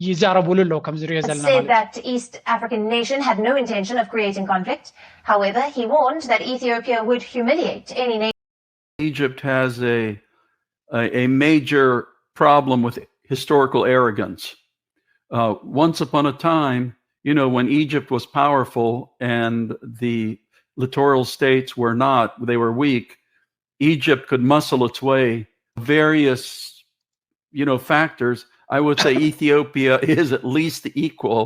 ይዛረቡሉ ኣለዉ ከም ዝሪኦ ዘለና ማለት እዩ። Said that East African nation had no intention of creating conflict. However, he warned that Ethiopia would humiliate any nation. Egypt has a, a, a major problem with historical arrogance. Uh, once upon a time, you know, when Egypt was powerful and the littoral states were not, they were weak, Egypt could muscle its way various, you know, factors. I would say Ethiopia is at least equal,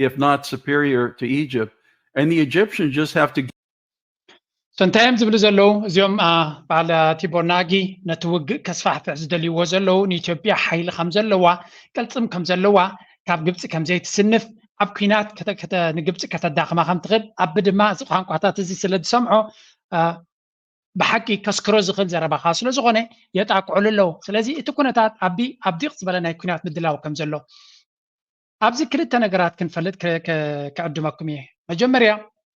if not superior, to Egypt. And the Egyptians just have to So እንታይ እዮም ዝብሉ ዘለዉ እዚኦም? በዓል ቲቦር ናጊ ነቲ ውግእ ከስፋሕፍሕ ዝደልይዎ ዘለዉ ንኢትዮጵያ ሓይሊ ከም ዘለዋ ቅልፅም ከም ዘለዋ ካብ ግብፂ ከም ዘይትስንፍ ኣብ ኲናት ንግብፂ ከተዳኽማ ከም ትኽእል ኣቢ ድማ እዚ ቋንቋታት እዚ ስለ ዝሰምዖ ብሓቂ ከስክሮ ዝኽእል ዘረባ ከዓ ስለ ዝኾነ የጣቅዕሉ ኣለዉ። ስለዚ እቲ ኩነታት ኣቢ ኣብ ዲቕ ዝበለ ናይ ኲናት ምድላው ከም ዘሎ ኣብዚ ክልተ ነገራት ክንፈልጥ ክዕድመኩም እየ። መጀመርያ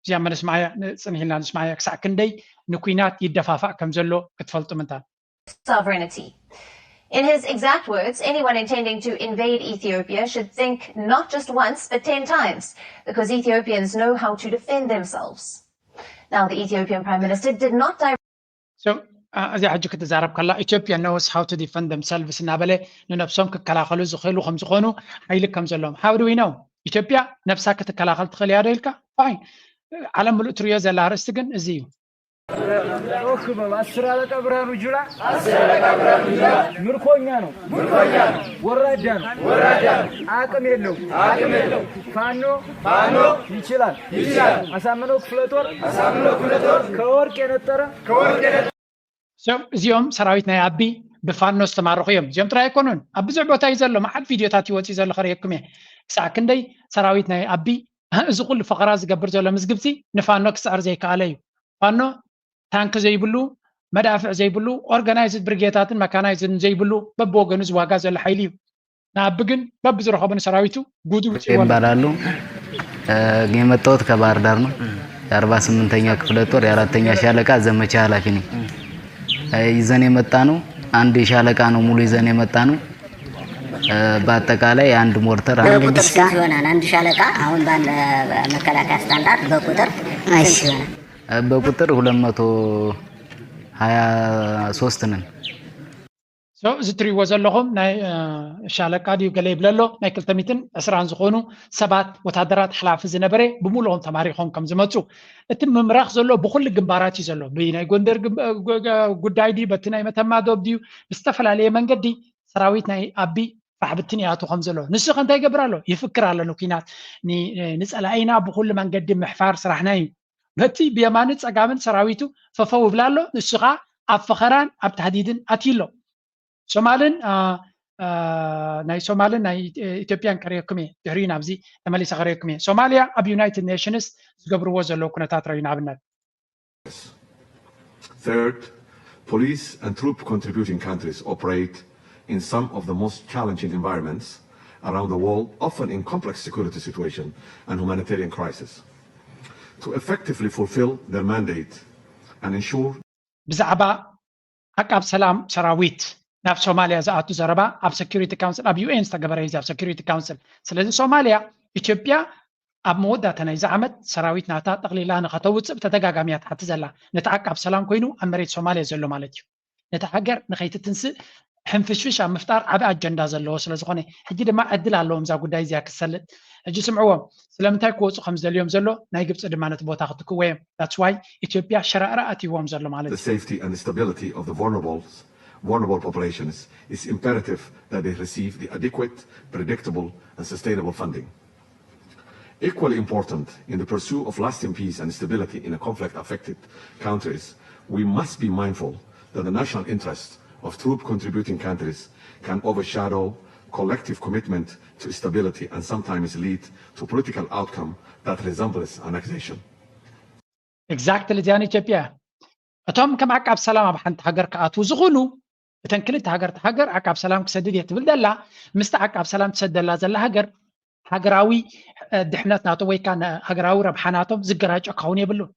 እዚኣ መነስማዓያ ንፅንሕ ኢልና ንስማዓያ ክሳዕ ክንደይ ንኲናት ይደፋፋእ ከም ዘሎ ክትፈልጡ ምንታን። sovereignty. In his exact words, anyone intending to invade Ethiopia should think not just once, but ten times, because Ethiopians know how to defend themselves. Now, the Ethiopian Prime Minister did not direct እዚኣ ሕጂ ክትዛረብ ከላ ኢትዮጵያ knows how to defend themselves እናበለ ንነብሶም ክከላኸሉ ዝኽእሉ ከም ዝኾኑ ሓይሊ ከም ዘለዎም። How do we know? ኢትዮጵያ ነብሳ ክትከላኸል ትኽእል እያ ዶ ኢልካ? Fine። ዓለም ምሉእ ትሪኦ ዘላ ኣርእስቲ ግን እዚ እዩ። ኦክ በል አስር አለቃ ብርሃኑ ጁላ ምርኮኛ ነው፣ ወራዳ ነው፣ አቅም የለውም። ፋኖ ይችላል። አሳምነው ክፍለ ጦር ከወርቅ የነጠረ እዚኦም ሰራዊት ናይ ኣቢ ብፋኖ ዝተማረኹ እዮም። እዚኦም ጥራይ ኣይኮኑን። ኣብ ብዙሕ ቦታ እዩ ዘሎ፣ መዓት ቪድዮታት ይወፅእ ዘሎ ከርእየኩም እየ። ክሳዕ ክንደይ ሰራዊት ናይ ኣቢ እዚ ኩሉ ፈኸራ ዝገብር ዘሎ ምስ ግብፂ ንፋኖ ክፅዕር ዘይከኣለ እዩ። ፋኖ ታንክ ዘይብሉ፣ መዳፍዕ ዘይብሉ፣ ኦርጋናይዝድ ብርጌታትን መካናይዝድን ዘይብሉ በብወገኑ ዝዋጋ ዘሎ ሓይሊ እዩ። ንኣቢ ግን በብዝረኸቦ ንሰራዊቱ ጉድ ውፅእዎ ኣሎ። ይባላሉ። የመጣሁት ከባህር ዳር ነው። የአርባ ስምንተኛ ክፍለ ጦር የአራተኛ ሻለቃ ዘመቻ ኃላፊ ነኝ። ይዘን የመጣ ነው አንድ ሻለቃ ነው ሙሉ ይዘን የመጣ ነው። በአጠቃላይ አንድ ሞርተር አንድ በቁጥር ስንት ይሆናል? አንድ ሻለቃ አሁን በአንድ መከላከያ ስታንዳርድ በቁጥር ስንት ይሆናል? በቁጥር ሁለት መቶ ሃያ ሶስት ነን። እዚ እትሪእዎ ዘለኹም ናይ ሻለቃ ድዩ ገለ ይብለሎ ናይ ክልተ ሚእትን ዕስራን ዝኾኑ ሰባት ወታደራት ሓላፊ ዝነበረ ብምሉኦም ተማሪኾም ከም ዝመፁ እቲ ምምራኽ ዘሎ ብኩሉ ግንባራት እዩ ዘሎ። ብናይ ጎንደር ጉዳይ ድዩ በቲ ናይ መተማ ዶብ ድዩ ብዝተፈላለየ መንገዲ ሰራዊት ናይ ኣቢ ፋሕብትን ይኣቱ ከም ዘሎ ንሱ ከ እንታይ ይገብር ኣሎ? ይፍክር ኣሎ ንኩናት ንፀላኢና ብኩሉ መንገዲ ምሕፋር ስራሕና እዩ። በቲ ብየማንን ፀጋምን ሰራዊቱ ፈፈው ይብል ኣሎ። ንሱ ከዓ ኣብ ፈኸራን ኣብ ታህዲድን ኣትዩ ኣሎ። ሶማልን ናይ ሶማልን ናይ ኢትዮጵያን ከርእየኩም እየ። ድሕሪኡ ናብዚ ተመሊሰ ከርእየኩም እየ። ሶማልያ ኣብ ዩናይትድ ኔሽንስ ዝገብርዎ ዘለዉ ኩነታት ረዩ ንኣብነት Third, police and troop contributing countries operate in some of the most challenging environments around the world, often in complex security situation and humanitarian crisis. To effectively fulfill their mandate and ensure ብዛዕባ ዓቃብ ሰላም ሰራዊት ናብ ሶማልያ ዝኣቱ ዘረባ ኣብ ሰኪሪቲ ካውንስል ኣብ ዩኤን ዝተገበረ እዩ ኣብ ሰኪሪቲ ካውንስል። ስለዚ ሶማልያ ኢትዮጵያ ኣብ መወዳእታ ናይዚ ዓመት ሰራዊት ናታ ጠቕሊላ ንኸተውፅእ ብተደጋጋሚ እያ ትሓቲ ዘላ። ነቲ ዓቃብ ሰላም ኮይኑ ኣብ መሬት ሶማልያ ዘሎ ማለት እዩ። ነታ ሃገር ንኸይትትንስእ ሕንፍሽፍሽ ኣብ ምፍጣር ዓቢ ኣጀንዳ ዘለዎ ስለ ዝኾነ ሕጂ ድማ ዕድል ኣለዎም እዛ ጉዳይ እዚኣ ክሰልጥ። ሕጂ ስምዕዎም ስለምንታይ ክወፁ ከም ዝደልዮም ዘሎ ናይ ግብፂ ድማ ነቲ ቦታ ክትክዎ እዮም። That's why ኢትዮጵያ ሸራእራ ኣትይዎም ዘሎ ማለት The safety and stability of the vulnerable, vulnerable populations is imperative that they receive the adequate, predictable and sustainable funding. Equally important in the pursuit of lasting peace and stability in a conflict-affected countries, we must be mindful that the national interests of troop contributing countries can overshadow collective commitment to stability and sometimes lead to political outcome that resembles annexation. Exactly እዚኣ ንኢትዮጵያ እቶም ከም ዓቃብ ሰላም ኣብ ሓንቲ ሃገር ክኣትዉ ዝኽእሉ እተን ክልተ ሃገር ሃገር ዓቃብ ሰላም ክሰድድ እየ ትብል ዘላ ምስቲ ዓቃብ ሰላም ትሰደላ ዘላ ሃገር ሃገራዊ ድሕነት ናቶም ወይ ከዓ ሃገራዊ ረብሓ ናቶም ዝገራጮ ክኸውን የብሉን።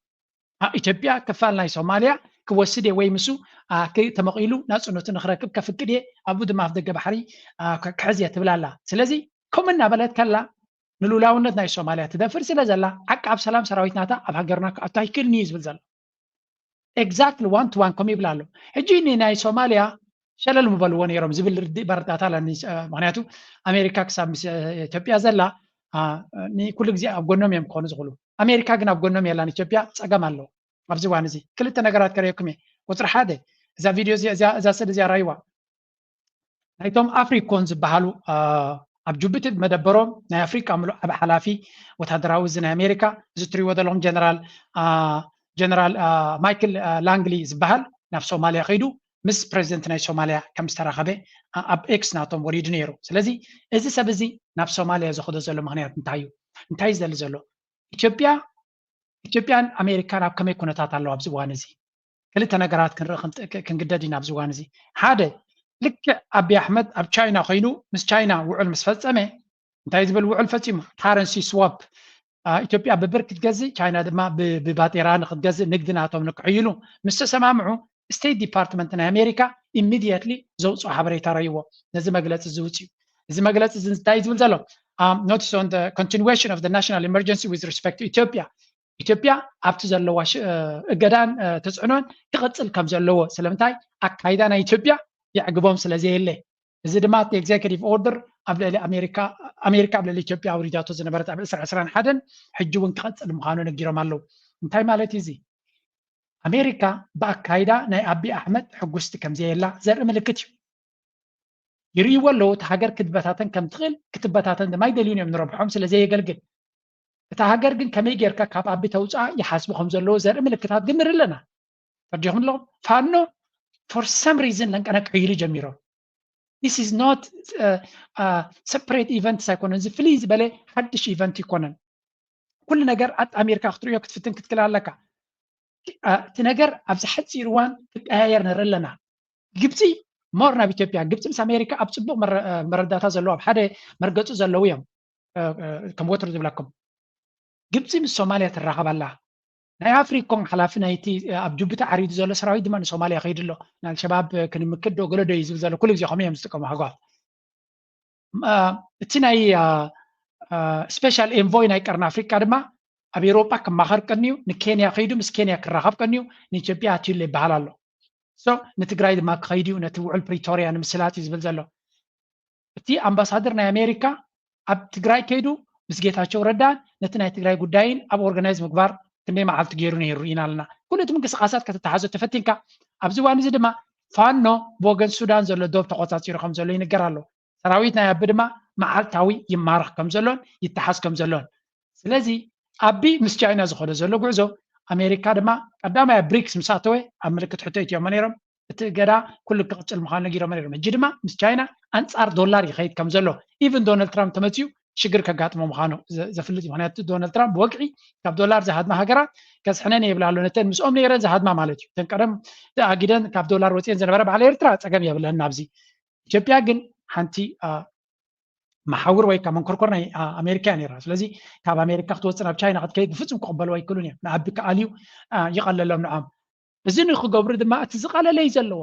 ኢትዮጵያ ክፋል ናይ ሶማልያ ክወስድ እየ ወይ ምሱ ተመቒሉ ናፅነቱ ንክረክብ ከፍቅድ እየ ኣብኡ ድማ ኣፍ ደገ ባሕሪ ክሕዝ እየ ትብል ኣላ። ስለዚ ከምኡ እናበለት ከላ ንልኡላውነት ናይ ሶማልያ ትደፍር ስለ ዘላ ዓቃብ ሰላም ሰራዊት ናታ ኣብ ሃገርና ክኣቱ ኣይክእልን እዩ ዝብል ዘሎ። Exactly one to one ከምኡ ይብል ኣሎ። ሕጂ ናይ ሶማልያ ሸለል ምበልዎ ነይሮም ዝብል ርድእ መረዳእታ ኣለኒ። ምክንያቱ ኣሜሪካ ክሳብ ምስ ኢትዮጵያ ዘላ ንኩሉ ግዜ ኣብ ጎኖም እዮም ክኾኑ ዝኽእሉ። ኣሜሪካ ግን ኣብ ጎኖም የላን። ኢትዮጵያ ፀገም ኣለዎ ኣብዚ እዋን እዚ። ክልተ ነገራት ከርእየኩም እየ። ቁፅሪ ሓደ እዛ ቪድዮ እዛ ስእሊ እዚኣ ራይዋ ናይቶም ኣፍሪኮን ዝበሃሉ ኣብ ጅቡቲ መደበሮም ናይ ኣፍሪካ ምሉእ ዓቢ ሓላፊ ወታደራዊ እዚ ናይ ኣሜሪካ እዚ እትሪእዎ ዘለኹም ጀነራል ጀነራል ማይክል ላንግሊ ዝበሃል ናብ ሶማልያ ከይዱ ምስ ፕሬዚደንት ናይ ሶማልያ ከም ዝተራኸበ ኣብ ኤክስ ናቶም ወሪዱ ነይሩ። ስለዚ እዚ ሰብ እዚ ናብ ሶማልያ ዝኸዶ ዘሎ ምክንያት እንታይ እዩ? እንታይ እዩ ዝደሊ ዘሎ? ኢትዮጵያ ኢትዮጵያን ኣሜሪካን ኣብ ከመይ ኩነታት ኣለዋ ኣብዚ እዋን እዚ? ክልተ ነገራት ክንርኢ ክንግደድ ኢና ኣብዚ እዋን እዚ። ሓደ ልክዕ ኣቢ ኣሕመድ ኣብ ቻይና ኮይኑ ምስ ቻይና ውዕል ምስ ፈፀመ እንታይ ዝብል ውዕል ፈፂሙ? ካረንሲ ስዋፕ ኢትዮጵያ ብብር ክትገዝእ ቻይና ድማ ብባጤራ ንክትገዝእ ንግዲ ናቶም ንክሕይሉ ምስ ተሰማምዑ ስቴት ዲፓርትመንት ናይ ኣሜሪካ ኢሚድየትሊ ዘውፅኦ ሓበሬታ ረይዎ ነዚ መግለፂ ዝውፅኡ። እዚ መግለፂ እዚ እንታይ ዝብል ዘሎ? Notice on the continuation of the national emergency with respect to ኢትዮጵያ። ኢትዮጵያ ኣብቲ ዘለዋ እገዳን ተፅዕኖን ክቕፅል ከም ዘለዎ፣ ስለምንታይ ኣካይዳ ናይ ኢትዮጵያ የዕግቦም ስለ ዘየለ። እዚ ድማ እቲ ኤግዜኪቲቭ ኦርደር ኣብ ልዕሊ ኣሜሪካ ኣሜሪካ ኣብ ልዕሊ ኢትዮጵያ ኣውሪዳቶ ዝነበረት ኣብ ዕስራ ዕስራን ሓደን ሕጂ እውን ክቐፅል ምዃኑ ነጊሮም ኣለዉ። እንታይ ማለት እዩ እዚ? ኣሜሪካ ብኣካይዳ ናይ ኣቢ ኣሕመድ ሕጉስቲ ከም ዘየላ ዘርኢ ምልክት እዩ። ይርእይዎ ኣለዉ። እቲ ሃገር ክትበታተን ከም ትኽእል ክትበታተን ድማ ይደልዩን እዮም፣ ንረብሖም ስለ ዘየገልግል። እታ ሃገር ግን ከመይ ጌርካ ካብ ኣቢ ተውፅኣ ይሓስቡ ከም ዘለዉ ዘርኢ ምልክታት ግን ንርኢ ኣለና። ተረዲኹም ኣለኹም? ፋኖ for some reason ለንቀነቅ ክሕይሉ ጀሚሮም። This is not separate event ኣይኮነን። እዚ ፍልይ ዝበለ ሓድሽ ኢቨንት ይኮነን። ኩሉ ነገር ኣጣሚርካ ክትርእዮ ክትፍትን ክትክል ኣለካ። እቲ ነገር ኣብዚ ሓፂር እዋን ክቀያየር ንርኢ ኣለና። ግብፂ ሞር ናብ ኢትዮጵያ፣ ግብፂ ምስ ኣሜሪካ ኣብ ፅቡቅ መረዳእታ ዘለዎ ኣብ ሓደ መርገፂ ዘለዉ እዮም። ከም ወትሩ ዝብለኩም ግብፂ ምስ ሶማልያ ትራኸብ ኣላ። ናይ ኣፍሪኮም ሓላፊ ናይቲ ኣብ ጅቡቲ ዓሪዱ ዘሎ ሰራዊት ድማ ንሶማልያ ከይዱ ኣሎ። ንኣልሸባብ ክንምክት ዶ ገለ ዶ እዩ ዝብል ዘሎ፣ ኩሉ ግዜ ከምኡ እዮም ዝጥቀሙ ሃጓፍ። እቲ ናይ ስፔሻል ኤንቮይ ናይ ቀርኒ ኣፍሪካ ድማ ኣብ ኤውሮጳ ክማኸር ቀንዩ፣ ንኬንያ ከይዱ ምስ ኬንያ ክራኸብ ቀንዩ፣ ንኢትዮጵያ ኣትዩለ ይበሃል ኣሎ። ንትግራይ ድማ ክኸይድ እዩ፣ ነቲ ውዕል ፕሪቶርያ ንምስላጥ እዩ ዝብል ዘሎ። እቲ ኣምባሳደር ናይ ኣሜሪካ ኣብ ትግራይ ከይዱ ምስ ጌታቸው ረዳን ነቲ ናይ ትግራይ ጉዳይን ኣብ ኦርጋናይዝ ምግባር ክንደይ መዓልቲ ገይሩ ነይሩ ኢና ኣለና። ኩሉ እቲ ምንቅስቃሳት ከተተሓዞ ተፈቲንካ፣ ኣብዚ እዋን እዚ ድማ ፋኖ ብወገን ሱዳን ዘሎ ዶብ ተቆፃፂሩ ከም ዘሎ ይንገር ኣሎ። ሰራዊት ናይ ኣቢ ድማ መዓልታዊ ይማረኽ ከም ዘሎን ይተሓዝ ከም ዘሎን። ስለዚ ኣቢ ምስ ቻይና ዝኸዶ ዘሎ ጉዕዞ ኣሜሪካ ድማ ቀዳማይ ኣብ ብሪክስ ምስ ኣተወ ኣብ ምልክት ሕቶ እትዮሞ ነይሮም። እቲ እገዳ ኩሉ ክቕፅል ምዃኑ ነጊሮም ነይሮም። ሕጂ ድማ ምስ ቻይና ኣንፃር ዶላር ይኸይድ ከም ዘሎ ኢቭን ዶናልድ ትራምፕ ተመፅኡ ሽግር ከጋጥሞ ምዃኑ ዘፍልጥ እዩ። ምክንያቱ ዶናልድ ትራምፕ ብወግዒ ካብ ዶላር ዝሃድማ ሃገራት ከስሕነን ይብል ኣሎ። ነተን ምስኦም ነይረን ዝሃድማ ማለት እዩ። እተን ቀደም ተኣጊደን ካብ ዶላር ወፅኤን ዝነበረ በዓል ኤርትራ ፀገም የብለን ኣብዚ። ኢትዮጵያ ግን ሓንቲ መሓውር ወይ ከዓ መንኮርኮር ናይ ኣሜሪካ እያ ነይራ። ስለዚ ካብ ኣሜሪካ ክትወፅእ ናብ ቻይና ክትከይድ ብፍፁም ክቕበልዎ ኣይክእሉን እዮም። ንኣቢ ክኣልዩ ይቐለሎም ንዖም። እዚ ንክገብሩ ድማ እቲ ዝቐለለ እዩ ዘለዎ።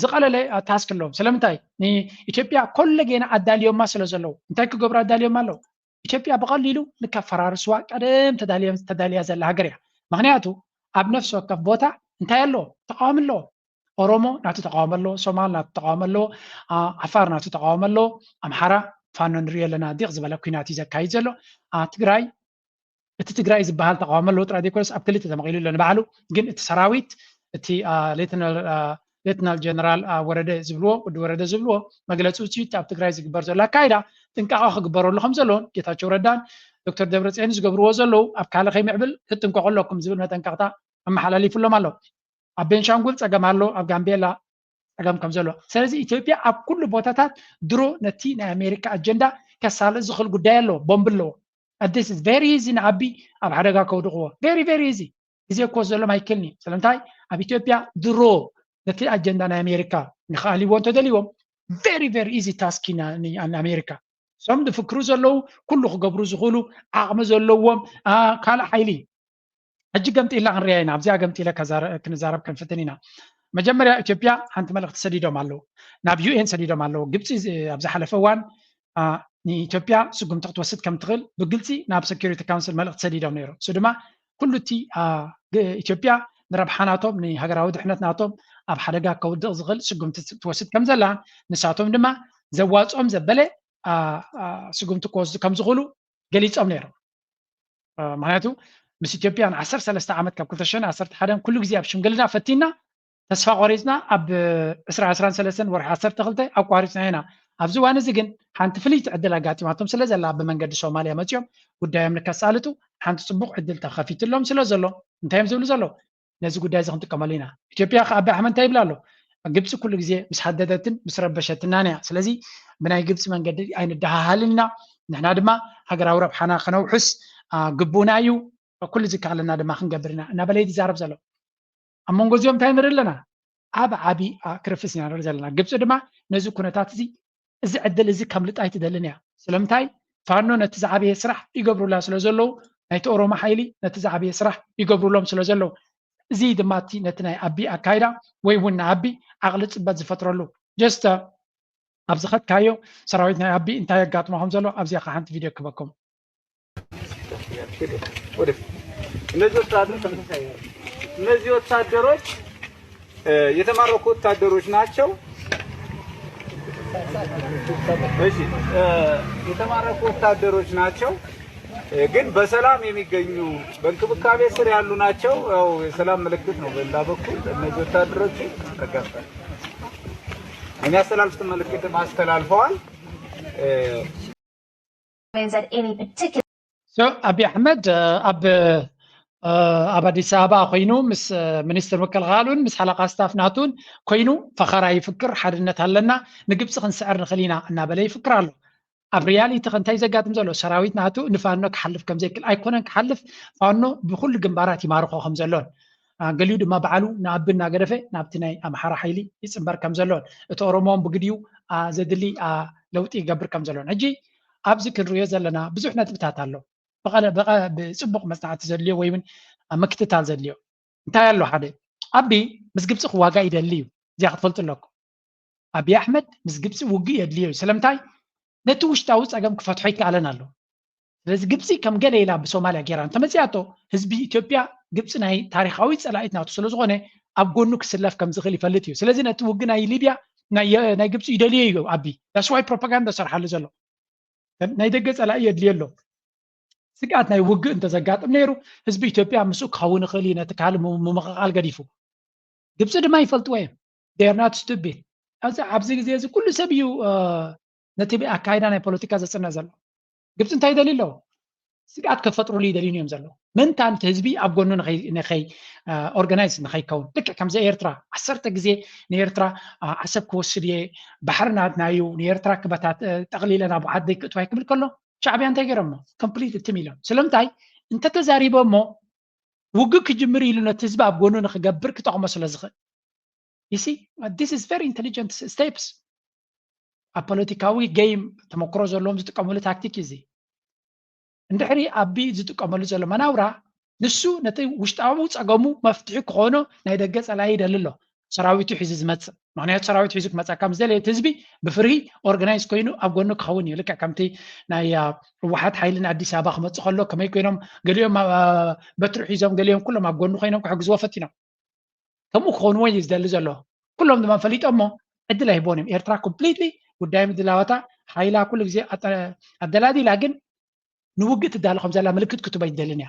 ዝቐለለ ታስክ ኣለዎም። ስለምንታይ? ንኢትዮጵያ ኮለጌና ኣዳልዮማ ስለ ዘለዉ። እንታይ ክገብሩ ኣዳልዮም ኣለዉ? ኢትዮጵያ ብቐሊሉ ንከፈራርስዋ ቀደም ተዳልያ ዘላ ሃገር እያ። ምክንያቱ ኣብ ነፍሲ ወከፍ ቦታ እንታይ ኣለዎ? ተቃዋሚ ኣለዎ። ኦሮሞ ናቱ ተቃውሞ ኣለዎ፣ ሶማል ናቱ ተቃውሞ ኣለዎ፣ ዓፋር ናቱ ተቃውሞ ኣለዎ፣ ኣምሓራ ፋኖ ንሪኦ ኣለና ዲቕ ዝበለ ኩናት እዩ ዘካይድ ዘሎ። ትግራይ እቲ ትግራይ ዝበሃል ተቃውሞ ኣለዎ ጥራይ ዘይኮነስ ኣብ ክልተ ተመቒሉ ኣሎ ንባዕሉ። ግን እቲ ሰራዊት እቲ ሌትናል ጀነራል ወረደ ዝብልዎ ወዲ ወረደ ዝብልዎ መግለፂ ውፅኢት ኣብ ትግራይ ዝግበር ዘሎ ኣካይዳ ጥንቃቐ ክግበረሉ ከም ዘለዎን ጌታቸው ረዳን ዶክተር ደብረፅዮን ዝገብርዎ ዘለዉ ኣብ ካልእ ከይምዕብል ክትጥንቀቑ ኣለኩም ዝብል መጠንቀቕታ ኣመሓላሊፉሎም ኣሎ። ኣብ ቤንሻንጉል ፀገም ኣሎ፣ ኣብ ጋምቤላ ፀገም ከም ዘሎ። ስለዚ ኢትዮጵያ ኣብ ኩሉ ቦታታት ድሮ ነቲ ናይ ኣሜሪካ ኣጀንዳ ከሳልጥ ዝኽእል ጉዳይ ኣለዎ። ቦምብ ኣለዎ። This is very easy ንኣቢ ኣብ ሓደጋ ከውድቕዎ። Very very easy። ግዜ ክወስደሎም ኣይክእልን እዩ። ስለምንታይ? ኣብ ኢትዮጵያ ድሮ ነቲ ኣጀንዳ ናይ ኣሜሪካ ንክኣልይዎ እንተደልይዎም very very easy task ንኣሜሪካ። እሶም ዝፍክሩ ዘለዉ ኩሉ ክገብሩ ዝኽእሉ ዓቕሚ ዘለዎም ካልእ ሓይሊ ሕጂ ገምጢልና ክንሪኣ ኢና። ኣብዚኣ ገምጢለ ክንዛረብ ክንፍትን ኢና። መጀመርያ ኢትዮጵያ ሓንቲ መልእክቲ ሰዲዶም ኣለዉ፣ ናብ ዩኤን ሰዲዶም ኣለዉ። ግብፂ ኣብዚ ሓለፈ እዋን ንኢትዮጵያ ስጉምቲ ክትወስድ ከም ትኽእል ብግልፂ ናብ ሴኩሪቲ ካውንስል መልእክቲ ሰዲዶም ነይሮም። እሱ ድማ ኩሉ እቲ ኢትዮጵያ ንረብሓ ናቶም ንሃገራዊ ድሕነት ናቶም ኣብ ሓደጋ ከውድቕ ዝኽእል ስጉምቲ ትወስድ ከም ዘላ ንሳቶም ድማ ዘዋፅኦም ዘበለ ስጉምቲ ክወስዱ ከም ዝኽእሉ ገሊፆም ነይሮም። ምክንያቱ ምስ ኢትዮጵያ ን ዓሰርተ ሰለስተ ዓመት ካብ ክልተ ሽሕን ዓሰርተ ሓደን ኩሉ ግዜ ኣብ ሽምግልና ፈቲና ተስፋ ቆሪፅና ኣብ ዕስራ ዕስራን ሰለስተን ወርሒ ዓሰርተ ክልተ ኣቋሪፅና ኢና። ኣብዚ እዋን እዚ ግን ሓንቲ ፍልይቲ ዕድል ኣጋጢማቶም ስለ ዘላ ብመንገዲ ሶማልያ መፂኦም ጉዳዮም ንከሳልጡ ሓንቲ ፅቡቅ ዕድል ተኸፊትሎም ስለ ዘሎ እንታይ እዮም ዝብሉ ዘለዉ? ነዚ ጉዳይ እዚ ክንጥቀመሉ ኢና። ኢትዮጵያ ከዓ ኣቢ ኣሕመድ እንታይ ይብል ኣሎ? ግብፂ ኩሉ ግዜ ምስ ሃደደትን ምስ ረበሸትናን እያ። ስለዚ ብናይ ግብፂ መንገዲ ኣይንደሃሃልን ኢና። ንሕና ድማ ሃገራዊ ረብሓና ከነውሕስ ግቡእና እዩ። ኩሉ ዝከኣለና ድማ ክንገብር ኢና እናበለ እዩ ዝዛረብ ዘሎ። ኣብ መንጎ እዚኦም እንታይ ንርኢ ኣለና? ኣብ ዓቢ ክርፍስ ኢና ንርኢ ዘለና። ግብፂ ድማ ነዚ ኩነታት እዚ እዚ ዕድል እዚ ከምልጥ ኣይትደልን እያ። ስለምንታይ? ፋኖ ነቲ ዝዓበየ ስራሕ ይገብሩላ ስለ ዘለዉ፣ ናይቲ ኦሮሞ ሓይሊ ነቲ ዝዓበየ ስራሕ ይገብሩሎም ስለ ዘለዉ፣ እዚ ድማ እቲ ነቲ ናይ ኣቢ ኣካይዳ ወይ እውን ንኣቢ ዓቕሊ ፅበት ዝፈጥረሉ just ኣብዚ ኸድካዮ ሰራዊት ናይ ኣቢ እንታይ የጋጥሞ ከም ዘሎ ኣብዚኣ ሓንቲ ቪድዮ ክበኩም። እነዚህ ወታደሮች የተማረኩ ወታደሮች ናቸው። እሺ፣ የተማረኩ ወታደሮች ናቸው፣ ግን በሰላም የሚገኙ በእንክብካቤ ስር ያሉ ናቸው። ያው የሰላም ምልክት ነው። በሌላ በኩል እነዚህ ወታደሮች ተጋፍጠዋል። የሚያስተላልፉትን መልእክትም አስተላልፈዋል። ኣቢ ኣሕመድ ኣብ ኣብ ኣዲስ ኣበባ ኮይኑ ምስ ሚኒስትር ምክልኻሉን ምስ ሓለቓ ስታፍ ናቱን ኮይኑ ፈኸራ ይፍክር። ሓድነት ኣለና፣ ንግብፂ ክንስዕር ንኽእል ኢና እናበለ ይፍክር ኣሎ። ኣብ ሪያሊቲ እንታይ ዘጋጥም ዘሎ? ሰራዊት ናቱ ንፋኖ ክሓልፍ ከም ዘይክእል ኣይኮነን ክሓልፍ፣ ፋኖ ብኩሉ ግንባራት ይማርኾ ከም ዘሎን ገሊኡ ድማ ባዕሉ ንኣቢ እናገደፈ ናብቲ ናይ ኣምሓራ ሓይሊ ይፅንበር ከም ዘሎን እቲ ኦሮሞን ብግዲኡ ዘድሊ ለውጢ ይገብር ከም ዘሎን ሕጂ ኣብዚ ክንሪኦ ዘለና ብዙሕ ነጥብታት ኣሎ። ብፅቡቅ መፅናዕቲ ዘድልዮ ወይ እውን ምክትታል ዘድልዮ እንታይ ኣሎ? ሓደ ኣቢ ምስ ግብፂ ክዋጋእ ይደሊ እዩ። እዚኣ ክትፈልጡ ኣለኩም። ኣቢ ኣሕመድ ምስ ግብፂ ውግእ የድልዮ እዩ። ስለምንታይ? ነቲ ውሽጣዊ ፀገም ክፈትሖ ይከኣለን ኣሎ። ስለዚ ግብፂ ከም ገለ ኢላ ብሶማልያ ገይራ እንተመፅያቶ ህዝቢ ኢትዮጵያ ግብፂ ናይ ታሪካዊ ፀላኢት ናቱ ስለዝኾነ ኣብ ጎኑ ክስለፍ ከም ዝኽእል ይፈልጥ እዩ። ስለዚ ነቲ ውግእ ናይ ሊብያ ናይ ግብፂ ይደልዮ እዩ ኣቢ። ዳስዋይ ፕሮፓጋንዳ ሰርሓሉ ዘሎ ናይ ደገ ፀላኢ የድልዮ ኣሎ። ስግኣት ናይ ውግእ እንተዘጋጥም ነይሩ ህዝቢ ኢትዮጵያ ምስኡ ክኸውን ይኽእል እዩ። ነቲ ካልእ ምምቕቓል ገዲፉ ግብፂ ድማ ይፈልጥዎ እዮም። They are not stupid። ኣብዚ ግዜ እዚ ኩሉ ሰብ እዩ ነቲ ኣካይዳ ናይ ፖለቲካ ዘፅንዕ ዘሎ። ግብፂ እንታይ ይደልዩ ኣለዉ? ስግኣት ከፈጥሩሉ ይደልዩ እዮም ዘለዉ። ምእንታን እቲ ህዝቢ ኣብ ጎኑ ንኸይ ኦርጋናይዝ ንኸይከውን ልክዕ ከምዚ ኤርትራ ዓሰርተ ግዜ ንኤርትራ ዓሰብ ክወስድ እየ፣ ባሕሪ ናትና እዩ፣ ንኤርትራ ክበታት ጠቕሊለ ናብ ዓደይ ክእትዋ ክብል ከሎ ሻዕብያ እንታይ ገይሮሞ? ኮምፕሊት እትም ኢሎም። ስለምንታይ? እንተተዛሪቦሞ ውግእ ክጅምር ኢሉ ነቲ ህዝቢ ኣብ ጎኑ ንክገብር ክጠቕሞ ስለ ዝኽእል። You see, this is very intelligent steps። ኣብ ፖለቲካዊ ጌም ተመክሮ ዘለዎም ዝጥቀምሉ ታክቲክ እዩ እዚ። እንድሕሪ ኣቢ ዝጥቀመሉ ዘሎ መናውራ ንሱ ነቲ ውሽጣዊ ፀገሙ መፍትሒ ክኾኖ ናይ ደገ ፀላኢ ይደሊ ኣሎ። ሰራዊቱ ሒዙ ዝመፅእ ምክንያቱ ሰራዊት ሒዙ ክመፀካ ምስ ደለየ እቲ ህዝቢ ብፍርሂ ኦርጋናይዝ ኮይኑ ኣብ ጎኑ ክኸውን እዩ። ልክዕ ከምቲ ናይ ህወሓት ሓይሊ ንኣዲስ ኣበባ ክመፅእ ከሎ ከመይ ኮይኖም ገሊኦም በትሪ ሒዞም ገሊኦም ኩሎም ኣብ ጎኑ ኮይኖም ክሕግዝዎ ፈቲኖም። ከምኡ ክኾንዎ እዩ ዝደሊ ዘሎ። ኩሎም ድማ ፈሊጦሞ ዕድል ኣይቦን እዮም። ኤርትራ ኮምፕሊትሊ ጉዳይ ምድላዋታ ሓይላ ኩሉ ግዜ ኣደላዲላ ግን ንውግእ ትዳሎ ከም ዘላ ምልክት ክትቦ ኣይትደልን እያ።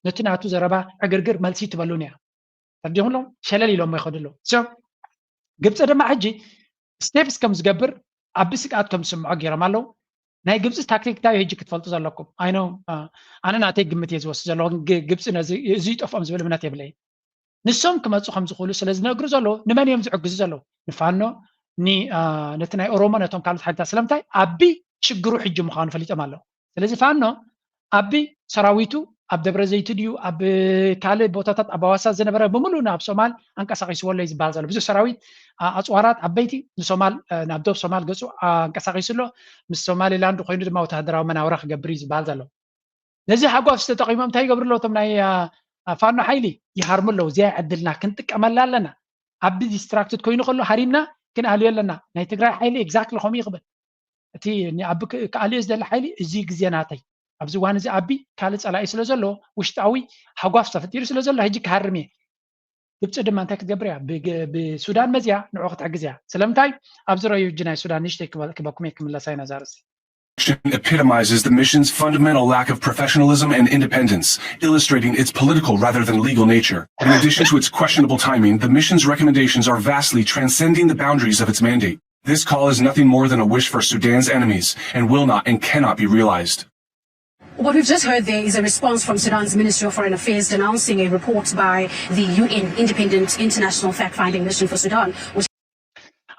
ነቲ ናቱ ዘረባ ዕግርግር መልሲ ትበሉን እያ። ተርዲኹሎም ሸለል ኢሎሞ ይኸዱ ኣለዉ። ግብፂ ድማ ሕጂ ስቴፕስ ከም ዝገብር ኣቢ ስግኣት ከም ዝስምዖ ገይሮም ኣለዉ። ናይ ግብፂ ታክቲክ እንታይ እዩ ሕጂ ክትፈልጡ ዘለኩም? ኣይኖ ኣነ ናተይ ግምት እየ ዝወስድ ዘለኹ። ግብፂ ነዚ እዚ ይጠፍኦም ዝብል እምነት የብለይ። ንሶም ክመፁ ከም ዝኽእሉ ስለ ዝነግሩ ዘለዉ ንመን እዮም ዝዕግዙ ዘለዉ? ንፋኖ ነቲ ናይ ኦሮሞ ነቶም ካልኦት ሓይልታት። ስለምንታይ? ኣቢ ሽግሩ ሕጂ ምዃኑ ፈሊጦም ኣለዉ። ስለዚ ፋኖ ኣቢ ሰራዊቱ ኣብ ደብረ ዘይቱ ድዩ ኣብ ካልእ ቦታታት ኣብ ኣዋሳ ዝነበረ ብምሉእ ናብ ሶማል ኣንቀሳቂስዎ ኣሎ እዩ ዝበሃል ዘሎ። ብዙሕ ሰራዊት ኣፅዋራት ዓበይቲ ንሶማል ናብ ዶብ ሶማል ገፁ ኣንቀሳቂሱ ኣሎ። ምስ ሶማሊላንድ ኮይኑ ድማ ወታደራዊ መናውራ ክገብር እዩ ዝበሃል ዘሎ። ነዚ ሓጓፍ ዝተጠቂሞም እንታይ ይገብሩ ኣለዉ? እቶም ናይ ፋኖ ሓይሊ ይሃርሙ ኣለዉ። እዚኣ ዕድልና ክንጥቀመላ ኣለና። ኣቢ ዲስትራክትድ ኮይኑ ከሎ ሃሪምና ክንኣልዮ ኣለና። ናይ ትግራይ ሓይሊ ኤግዛክትሊ ከምኡ ይኽብል። እቲ ንኣቢ ክኣልዮ ዝደሊ ሓይሊ እዚ ግዜ ናተይ ኣብዚ እዋን እዚ ኣቢ ካልእ ፀላኢ ስለ ዘሎ ውሽጣዊ ሓጓፍ ተፈጢሩ ስለ ዘሎ ሕጂ ክሃርም እየ። ግብፂ ድማ እንታይ ክትገብር እያ? ብሱዳን መፅያ ንዑ ክትሕግዝ እያ። ስለምንታይ? ኣብዚ ረዩ እጂ ናይ ሱዳን ንእሽተይ ክበኩም እየ ክምለሳ ኢና ዛርእሲ epitomizes the mission's fundamental lack of professionalism and independence, illustrating its political rather than legal nature. In addition to its questionable timing, the mission's recommendations are vastly transcending the boundaries of its mandate. This call is nothing more than a wish for Sudan's enemies and will not and cannot be realized. What we've just heard there is a response from Sudan's Ministry of Foreign Affairs denouncing a report by the U N Independent International Fact Finding Mission for Sudan, which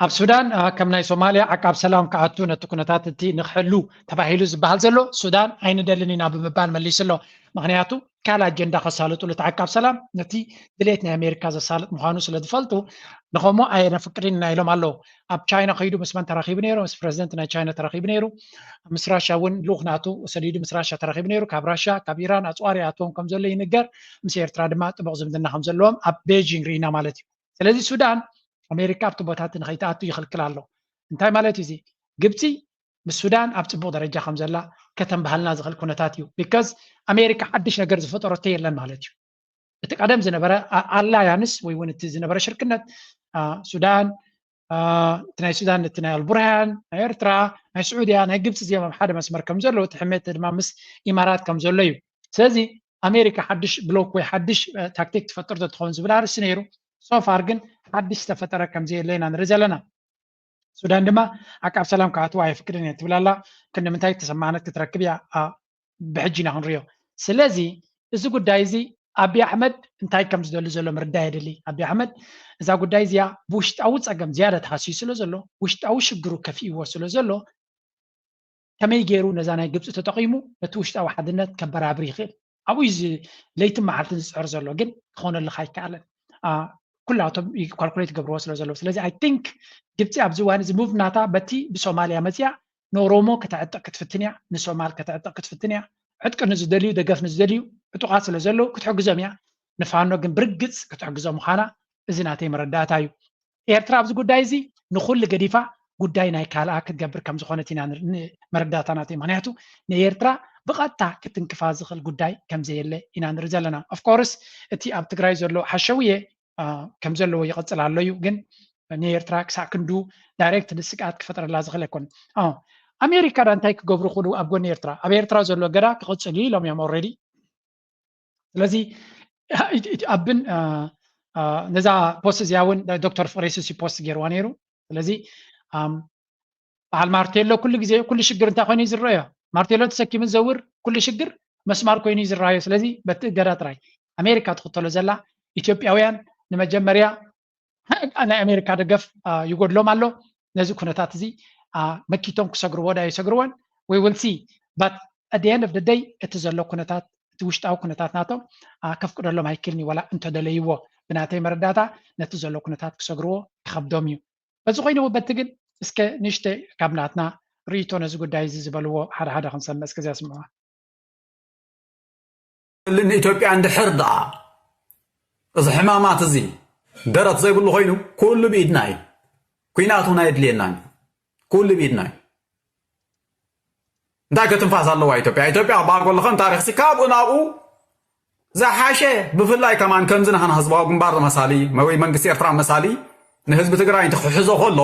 ኣብ ሱዳን ከም ናይ ሶማልያ ዓቃብ ሰላም ክኣቱ ነቲ ኩነታት እቲ ንክሕሉ ተባሂሉ ዝበሃል ዘሎ ሱዳን ኣይንደልን ኢና ብምባል መሊሱ ኣሎ። ምክንያቱ ካልእ ኣጀንዳ ከሳልጡሉ እቲ ዓቃብ ሰላም ነቲ ድሌት ናይ ኣሜሪካ ዘሳልጥ ምዃኑ ስለ ዝፈልጡ ንኸምኡ ኣየነፍቅድን ኢና ኢሎም ኣለዉ። ኣብ ቻይና ከይዱ ምስ መን ተራኺቡ ነይሩ? ምስ ፕረዚደንት ናይ ቻይና ተራኺቡ ነይሩ። ምስ ራሻ እውን ልኡኽ ናቱ ሰዲዱ ምስ ራሻ ተራኺቡ ነይሩ። ካብ ራሻ ካብ ኢራን ኣፅዋር ይኣትዎም ከም ዘሎ ይንገር። ምስ ኤርትራ ድማ ጥቡቕ ዝምድና ከም ዘለዎም ኣብ ቤጂንግ ርኢና ማለት እዩ። ስለዚ ሱዳን ኣሜሪካ ኣብቲ ቦታ እቲ ንኸይትኣቱ ይኽልክል ኣሎ። እንታይ ማለት እዩ እዚ? ግብፂ ምስ ሱዳን ኣብ ፅቡቕ ደረጃ ከም ዘላ ከተንበሃልና ዝኽእል ኩነታት እዩ። ቢካዝ ኣሜሪካ ሓድሽ ነገር ዝፈጠረቶ የለን ማለት እዩ። እቲ ቀደም ዝነበረ ኣላያንስ ወይ እውን እቲ ዝነበረ ሽርክነት ሱዳን እቲ ናይ ሱዳን እቲ ናይ ኣልቡርሃን ናይ ኤርትራ ናይ ስዑድያ ናይ ግብፂ እዚኦም ኣብ ሓደ መስመር ከም ዘለዉ እቲ ሕሜት ድማ ምስ ኢማራት ከም ዘሎ እዩ። ስለዚ ኣሜሪካ ሓድሽ ብሎክ ወይ ሓድሽ ታክቲክ ትፈጥር ትኸውን ዝብል ኣርእስቲ ነይሩ። ሶፋር ግን ሓድሽ ዝተፈጠረ ከም ዘየለ ኢና ንርኢ ዘለና። ሱዳን ድማ ዓቃብ ሰላም ክኣትዋ ኣይፍቅድን እየ ትብል ኣላ። ክንዲ ምንታይ ተሰማዕነት ክትረክብ እያ ብሕጂ ኢና ክንሪኦ። ስለዚ እዚ ጉዳይ እዚ ኣቢ ኣሕመድ እንታይ ከም ዝደሊ ዘሎ ምርዳእ የድሊ። ኣቢ ኣሕመድ እዛ ጉዳይ እዚኣ ብውሽጣዊ ፀገም ዝያዳ ተሃስዩ ስለ ዘሎ ውሽጣዊ ሽግሩ ከፊእዎ ስለ ዘሎ ከመይ ገይሩ ነዛ ናይ ግብፂ ተጠቒሙ ነቲ ውሽጣዊ ሓድነት ከበራብር ይኽእል ኣብኡ እዩ ለይትን መዓልትን ዝፅዕር ዘሎ ግን ክኾነልካ ኣይከኣለን። ኩላቶም ካልኩሌት ገብርዎ ስለ ዘለዉ ስለዚ ኣይ ቲንክ ግብፂ ኣብዚ እዋን እዚ ሙቭ ናታ በቲ ብሶማልያ መፅያ ንኦሮሞ ከተዕጥቕ ክትፍትን እያ፣ ንሶማል ከተዕጥቕ ክትፍትን እያ። ዕጥቂ ንዝደልዩ ደገፍ ንዝደልዩ ዕጡቓት ስለ ዘለዉ ክትሕግዞም እያ። ንፋኖ ግን ብርግፅ ክትሕግዞ ምዃና እዚ ናተይ መረዳእታ እዩ። ኤርትራ ኣብዚ ጉዳይ እዚ ንኹሉ ገዲፋ ጉዳይ ናይ ካልኣ ክትገብር ከም ዝኾነት ኢና መረዳእታ ናተይ። ምክንያቱ ንኤርትራ ብቐጥታ ክትንክፋ ዝኽእል ጉዳይ ከም ዘየለ ኢና ንርኢ ዘለና። ኦፍኮርስ እቲ ኣብ ትግራይ ዘሎ ሓሸውየ ከም ዘለዎ ይቐፅል ኣሎ እዩ ግን ንኤርትራ ክሳዕ ክንዱ ዳይሬክት ስግኣት ክፈጥረላ ዝኽእል ኣይኮን። ኣሜሪካ ዳ እንታይ ክገብሩ ክሉ ኣብ ጎኒ ኤርትራ ኣብ ኤርትራ ዘሎ ገዳ ክቕፅል እዩ ኢሎም እዮም ኦልሬዲ። ስለዚ ኣብን ነዛ ፖስት እዚኣ እውን ዶክተር ፍቅሬ ሱሲ ፖስት ገይርዋ ነይሩ። ስለዚ በዓል ማርቴሎ ኩሉ ግዜ ኩሉ ሽግር እንታይ ኮይኑ እዩ ዝረአዮ? ማርቴሎ ተሰኪሙ ዝዘውር ኩሉ ሽግር መስማር ኮይኑ እዩ ዝረኣዮ። ስለዚ በቲ እገዳ ጥራይ ኣሜሪካ ትኽተሎ ዘላ ኢትዮጵያውያን ንመጀመርያ ናይ ኣሜሪካ ደገፍ ይጎድሎም ኣሎ። ነዚ ኩነታት እዚ መኪቶም ክሰግርዎ ዳ ይሰግርዎን we will see but at the end of the day እቲ ዘሎ ኩነታት እቲ ውሽጣዊ ኩነታት ናቶም ከፍቅደሎም ኣይክልን እዩ። ዋላ እንተደለይዎ ብናተይ መረዳእታ ነቲ ዘሎ ኩነታት ክሰግርዎ ይኸብዶም እዩ። በዚ ኮይኑ በቲ ግን እስከ ንሽተ ካብ ናትና ርእይቶ ነዚ ጉዳይ እዚ ዝበልዎ ሓደ ሓደ ክንሰምዕ እስከ እዚኣ ስምዑዋ። ንኢትዮጵያ እንድሕር ደኣ እዚ ሕማማት እዚ ደረት ዘይብሉ ኮይኑ ኩሉ ብኢድና እዩ። ኩናት እውን ኣየድልየናን እዩ። ኩሉ ብኢድና እዩ። እንታይ ከትንፋስ ኣለዋ ኢትዮጵያ? ኢትዮጵያ ክበሃል ከለኸ ንታሪኽሲ ካብኡ ናብኡ ዝሓሸ ብፍላይ ከማን ከምዚ ናህና ህዝባዊ ግንባር መሳሊ ወይ መንግስቲ ኤርትራ መሳሊ ንህዝቢ ትግራይ እንተ ክሕዞ ከሎ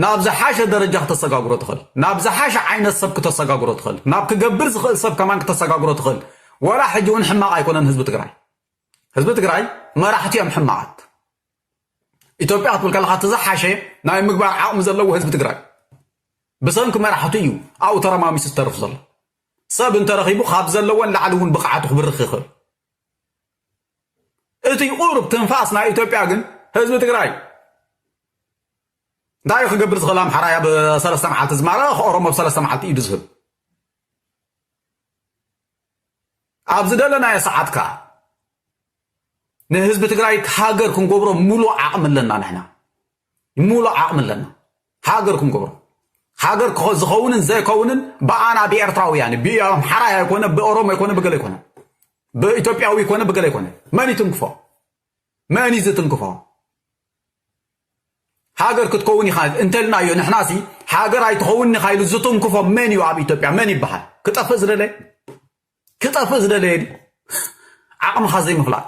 ናብ ዝሓሸ ደረጃ ክተሰጋግሮ ትኽእል ናብ ዝሓሸ ዓይነት ሰብ ክተሰጋግሮ ትኽእል ናብ ክገብር ዝኽእል ሰብ ከማን ክተሰጋግሮ ትኽእል ወላ ሕጂ እውን ሕማቕ ኣይኮነን ህዝቢ ትግራይ ህዝቢ ትግራይ መራሕቲ እዮም ሕማቓት ኢትዮጵያ ክትብል ከለካ እቲ ዝሓሸ ናይ ምግባር ዓቕሚ ዘለዎ ህዝቢ ትግራይ ብሰንኪ መራሕቱ እዩ ኣብኡ ተረማሚሱ ዝተርፍ ዘሎ ሰብ እንተረኺቡ ካብ ዘለዎን ላዕሊ እውን ብቕዓቱ ክብርኽ ይኽእል እቲ ቁሩብ ትንፋስ ናይ ኢትዮጵያ ግን ህዝቢ ትግራይ እንታይ ክገብር ዝኽእል ኣምሓራይ ኣብ ሰለስተ መዓልቲ ዝማረ ከኦሮሞ ኣብ ሰለስተ መዓልቲ ኢዱ ዝህብ ኣብ ዝደለናዮ ሰዓት ከዓ ንህዝቢ ትግራይ ሃገር ክንገብሮ ሙሉእ ዓቕሚ ኣለና ንሕና ሙሉእ ዓቕሚ ኣለና ሃገር ክንገብሮ ሃገር ዝኸውንን ዘይከውንን ብኣና ብኤርትራውያን ብኣምሓራይ ኣይኮነ ብኦሮሞ ኣይኮነ ብገለ ኣይኮነ ብኢትዮጵያዊ ይኮነ ብገለ ኣይኮነ መን ይትንክፎ መን እዩ ዝትንክፎ ሃገር ክትከውን ኢኻ እንተልናዮ ንሕናሲ ሃገር ኣይትኸውን ኢኻ ኢሉ ዝትንክፎ መን እዩ ኣብ ኢትዮጵያ መን ይበሃል ክጠፍእ ዝደለ ክጠፍእ ዝደለየ ዓቕምኻ ዘይምፍላጥ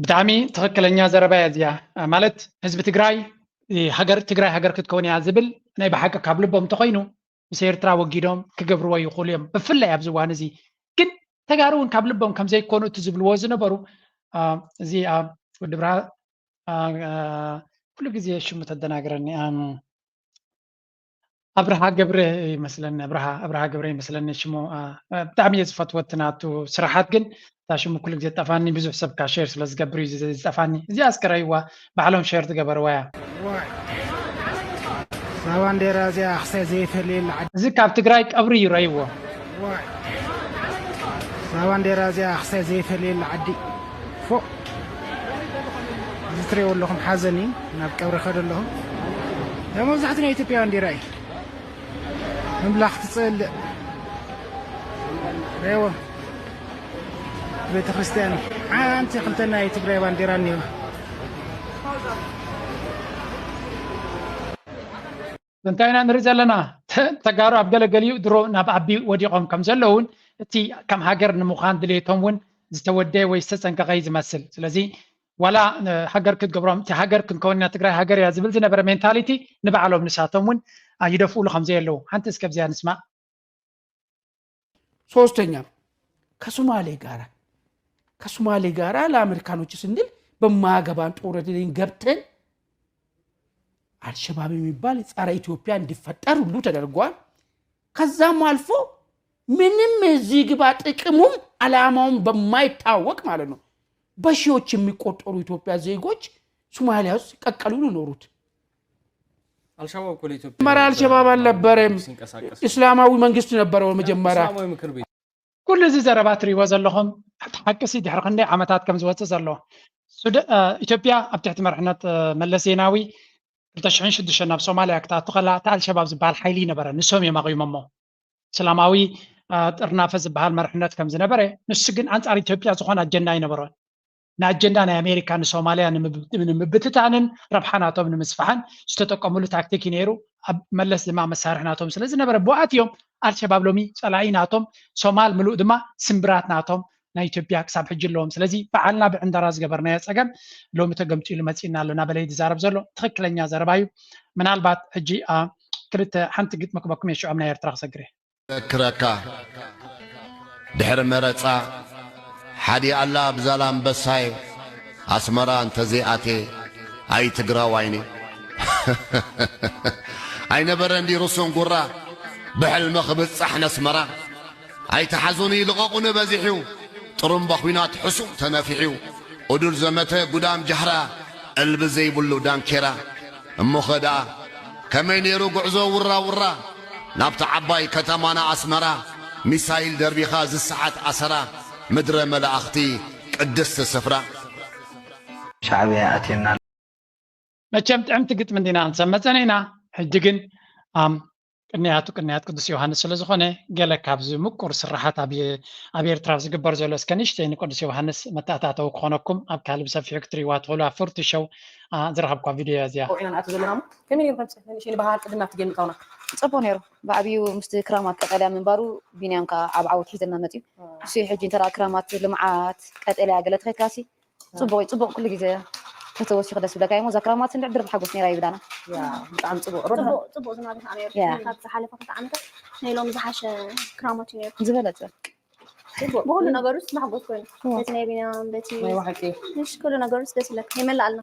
ብጣዕሚ ትኽክለኛ ዘረባ እያ እዚኣ ማለት ህዝቢ ትግራይ ሃገር ትግራይ ሃገር ክትከውን እያ ዝብል ናይ ብሓቂ ካብ ልቦም እንተኮይኑ ምስ ኤርትራ ወጊዶም ክገብርዎ ይኽእሉ እዮም ብፍላይ ኣብዚ እዋን እዚ ግን ተጋሩ እውን ካብ ልቦም ከም ዘይኮኑ እቲ ዝብልዎ ዝነበሩ እዚ ወዲ ብርሃ ኩሉ ግዜ ሽሙ ተደናግረኒ ኣብርሃ ገብረ ይመስለኒ ኣብርሃ ኣብርሃ ገብረ ይመስለኒ ሽሙ ብጣዕሚ እየ ዝፈትወ እቲ ናቱ ስራሓት ግን እታ ሽሙ ኩሉ ግዜ ጠፋኒ ብዙሕ ሰብ ካ ሼር ስለ ዝገብር እዩ ዝጠፋኒ እዚኣ እስከ ረይዋ ባዕሎም ሼር ዝገበርዋ እያ እዛ ባንዴራ እዚኣ ክሳይ ዘይፈልየላ ዓዲ እዚ ካብ ትግራይ ቀብሪ እዩ ረይዎ። ዋይ። እዛ ባንዴራ እዚኣ ክሳይ ዘይፈልየላ ዓዲ ፎ እዚ ትሪእዎ ኣለኹም ሓዘን እዩ። ናብ ቀብሪ ከደ ኣለኹ። ያ መብዛሕትኡ ናይ ኢትዮጵያ ባንዴራ እዩ። ምምላኽ ትፅልእ ሬዎ ቤተ ክርስቲያን ሓንቲ ክልተ ናይ ትግራይ ባንዴራ እኒሆ። እንታይ ኢና ንርኢ ዘለና? ተ- ተጋሩ ኣብ ገለገሊኡ ድሮ ናብ ኣቢ ወዲቖም ከም ዘለውን እቲ ከም ሃገር ንምዃን ድሌቶም እውን ዝተወደየ ወይ ዝተፀንቀቐ እዩ ዝመስል። ስለዚ ዋላ እ፣ ሃገር ክትገብሮም እቲ ሃገር ክንከውን ኢና ትግራይ ሃገር እያ ዝብል ዝነበረ ሜንታሊቲ ንባዕሎም ንሳቶም እውን ኣ፣ ይደፍኡሉ ከም ዘየለዉ ሓንቲ እስከ ብዚኣ ንስማዕ። ሶስተኛ ከሶማሌ ጋራ ከሶማሌ ጋራ ለአሜሪካኖች ስንል በማያገባን ጦርነት ገብተን አልሸባብ የሚባል ጸረ ኢትዮጵያ እንዲፈጠር ሁሉ ተደርጓል። ከዛም አልፎ ምንም እዚህ ግባ ጥቅሙም አላማውም በማይታወቅ ማለት ነው በሺዎች የሚቆጠሩ ኢትዮጵያ ዜጎች ሶማሊያ ውስጥ ቀቀሉ ሊኖሩት አልሸባብ እኮ ለኢትዮጵያ መጀመሪያ አልሸባብ አልነበረም። ሲንቀሳቀስ እስላማዊ መንግስት ነበረው መጀመሪያ። እስላማዊ ምክር ቤት ኩሉ እዚ ዘረባ ትሪእዎ ዘለኹም እቲ ሓቂ ሲ ድሕሪ ክንደይ ዓመታት ከም ዝወፅእ ዘሎ ሱዳ- እ፣ ኢትዮጵያ ኣብ ትሕቲ መርሕነት እ፣ መለስ ዜናዊ ክልተ ሽሕን ሽዱሽተን ናብ ሶማልያ ክትኣቱ ከላ እቲ ኣልሸባብ ዝበሃል ሓይሊ ይነበረ ንሶም እዮም ኣቑሞሞ። እስላማዊ እ፣ ጥርናፈ ዝበሃል መርሕነት ከም ዝነበረ ንሱ ግን ኣንፃር ኢትዮጵያ ዝኾነ ኣጀንዳ ኣይነበሮን። ንኣጀንዳ ናይ ኣሜሪካ ንሶማልያ ንምብ- ንምብትታንን ረብሓ ናቶም ንምስፋሕን ዝተጠቀምሉ ታክቲክ እዩ ነይሩ። ኣብ መለስ ድማ መሳርሒ ናቶም ስለ ዝነበረ ብኣት እዮም ኣልሸባብ ሎሚ ፀላኢ ናቶም ሶማል ምሉእ ድማ ስምብራት ናቶም ናይ ኢትዮጵያ ክሳብ ሕጂ ኣለዎም። ስለዚ በዓልና ብዕንደራ ዝገበርናዮ ፀገም ሎሚ ተገምጢሉ መፂእና ኣሎ ናበለ እዩ ዝዛረብ ዘሎ ትኽክለኛ ዘረባ እዩ። ምናልባት ሕጂ ኣ፣ ክልተ ሓንቲ ግጥሚ ክበኩም እየ ሽዖም ናይ ኤርትራ ክሰግር እየ። ዘክረካ ድሕሪ መረጻ ሓዲ ኣላ ብዛላምበሳይ ኣስመራ እንተዘይኣቴ ኣይ ትግራዋይኒ ኣይነበረ እንዲ ርሱን ጉራ ብሕልሚ ክብጻሕ ነስመራ ኣይትሓዙኒ ልቐቑኒ በዚሕዩ ጥሩምባ ኲናት ሕሱም ተነፊሕዩ ኡዱድ ዘመተ ጉዳም ጃህራ እልቢ ዘይብሉ ዳንኬራ እሞኸ ደኣ ከመይ ነይሩ ጉዕዞ ውራ ውራ ናብቲ ዓባይ ከተማና ኣስመራ ሚሳይል ደርቢኻ ዝሰዓት ኣሰራ ምድረ መላእኽቲ ቅድስቲ ስፍራ ሻዕብያ ኣትየና መቸም ጥዕምቲ ግጥሚ እንዲና ክንሰመፀን ኢና። ሕጂ ግን ኣም ቅንያቱ ቅንያት ቅዱስ ዮሃንስ ስለ ዝኾነ ገለ ካብዚ ምቁር ስራሓት ኣብ ኣብ ኤርትራ ዝግበር ዘሎ እስከ ንእሽተይ ንቅዱስ ዮሃንስ መተኣታተዊ ክኾነኩም ኣብ ካልእ ብሰፊሑ ክትርእይዋ ትኽእሉ ኣብ ፍርቱ ሸው ኣ፣ ዝረኸብኳ ቪድዮ እያ እዚኣ። ኢና ንኣቱ ዘለና እሞ ከመይ ነይሩ ከምፅእ ንእሽተይ ንባህር ቅድም ናብቲ ጌም ምእታውና ፅቡቅ ነይሩ ብዓብዩ ምስቲ ክራማት ቀጠልያ ምንባሩ ቢንያም ከዓ ኣብ ዓወት ሒዘና መፅዩ ንሱ ሕጂ እንተ ክራማት ልምዓት ቀጠልያ ገለ ተኸይድካሲ ፅቡቅ እዩ ፅቡቅ ኩሉ ግዜ ተተወሲኹ ደስ ብለካ እሞ እዛ ክራማት እንድዕ ድርብ ሓጎስ ነይራ ይብላና ያ ብጣዕሚ ፅቡቅ ፅቡቅ ዝናብ እዩ ነይሩ ያ ካብቲ ዝሓለፈ ክልተ ዓመታት ናይ ሎሚ ዝሓሸ ክራማት እዩ ነይሩ ዝበለፀ ብኩሉ ነገሩስ ማሕጎስ ኮይኑ በቲ ናይ ቢንያም በቲ ናይ ብሓቂ ምሽ ኩሉ ነገሩስ ደስ ይብለካ ይመላኣልና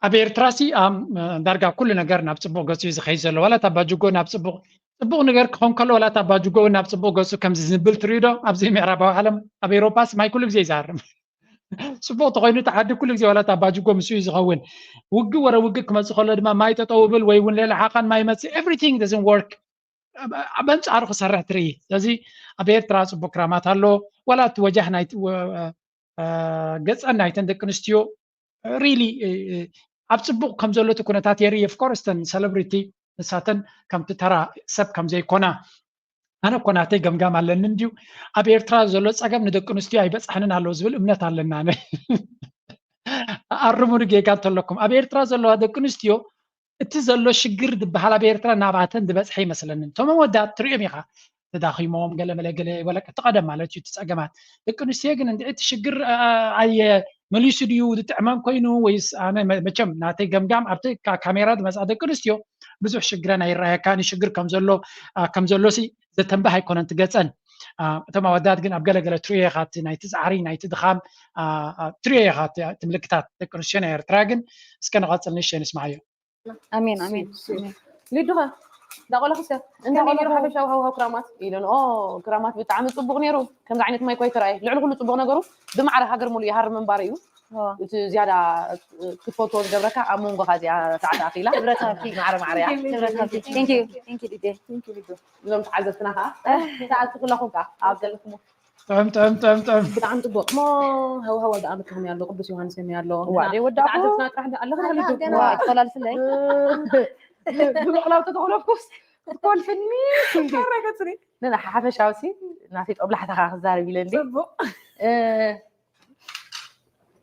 ኣብ ኤርትራ ሲ ኣም ዳርጋ ኩሉ ነገር ናብ ፅቡቅ ገፁ እዩ ዝኸይድ ዘሎ ዋላ እታ ባጅጎ ናብ ፅቡቅ ፅቡቅ ነገር ክኾን ከሎ ዋላ እታ ባጅጎ እውን ናብ ፅቡቅ ገፁ ከም ዝዝንብል ትሪኡ ዶ ኣብዚ ምዕራባዊ ዓለም ኣብ ኤውሮፓስ ማይ ኩሉ ግዜ ይዛርም ፅቡቅ ተኮይኑ እቲ ዓዲ ኩሉ ግዜ ዋላ እታ ባጅጎ ምስ እዩ ዝኸውን ውግእ ወረ ውግእ ክመፅእ ከሎ ድማ ማይ ጠጠው ብል ወይ እውን ሌላ ሓኻን ማይ መፅእ everything doesn't work ኣብ ኣንፃሩ ክሰርሕ ትርኢ ስለዚ ኣብ ኤርትራ ፅቡቅ ክራማት ኣሎ ዋላ እቲ ወጃህ ናይ ገፀን ናይተን ደቂ ኣንስትዮ really ኣብ ፅቡቅ ከም ዘሎ እቲ ኩነታት የርኢ of course ተን celebrity ንሳተን ከምቲ ተራ ሰብ ከም ዘይኮና ኣነ እኮ ናተይ ገምጋም ኣለኒ እንድዩ ኣብ ኤርትራ ዘሎ ፀገም ንደቂ ኣንስትዮ ኣይበፃሕንን ኣሎ ዝብል እምነት ኣለና ኣነ ኣርሙኒ ጌጋ እንተለኩም ኣብ ኤርትራ ዘለዋ ደቂ ኣንስትዮ እቲ ዘሎ ሽግር ዝበሃል ኣብ ኤርትራ ናባተን ዝበፅሐ ይመስለኒ እቶም ወዳት ትሪኦም ኢኻ ተዳኺሞም ገለመለ ገለ ወለቀ እቲ ቀደም ማለት እዩ እቲ ፀገማት ደቂ ኣንስትዮ ግን እንድዒ እቲ ሽግር ኣየ መሊሱ ድዩ ዝጥዕመን ኮይኑ ወይስ ኣነ መቸም ናተይ ገምጋም ኣብቲ ካሜራ ዝመፅኣ ደቂ ኣንስትዮ ብዙሕ ሽግረን ኣይረኣየካን ሽግር ከምዘሎ ከምዘሎ ሲ ዘተንብህ ኣይኮነን ትገፀን እቶም ኣወዳት ግን ኣብ ገለገለ ትሪዮ ኢኻ እቲ ናይቲ ፃዕሪ ናይቲ ድኻም ትሪዮ ኢኻ እቲ ምልክታት ደቂ ኣንስትዮ ናይ ኤርትራ ግን እስከ ንቐፅል ንእሽተይ ንስማዓዮ ኣሜን ኣሜን ኣሜን ሊዱኸ እንዳቆለኽሰ እንዳቆለኹ ሓበሻዊ ሃውሃው ክራማት ኢለን ኦ ክራማት ብጣዕሚ ፅቡቅ ነይሩ ከምዚ ዓይነት ማይ ኳይ ተረኣየ ልዕሊ ኩሉ ፅቡቅ ነገሩ ብማዕረ ሃገር ሙሉ ይሃር ምንባር እዩ እቲ ዝያዳ ክትፈትዎ ዝገብረካ ኣብ መንጎኻ እዚኣ ሰዓት ኣኺላ ክብረት ሃብኪ። ማዕረ ማዕረ እያ። ክብረት ሃብኪ። Thank you. Thank you ዲጄ። እዞም ተዓዘብትና ከዓ ሰዓት ኩላኹም ከዓ ኣብ ዘለኹም ጥዕም ጥዕም ጥዕም ጥዕም ብጣዕሚ ፅቡቅ እሞ ሃዋሃዋ ደኣ ምትኹም ያሎ ቅዱስ ዮሃንስ ዮም ያሎ ዋ ደይ ወዳእኩ። ተዓዘብትና ጥራሕ ኣለኹ ዋ ተፈላልፍለይ። ብምቕላው ተተኾለፍኩስ ትኮልፍኒ ረገፅኒ ንሓፈሻውሲ ናተይ ጦብላሕታኻ ክዛረብ ኢለ እንዲ ፅቡቅ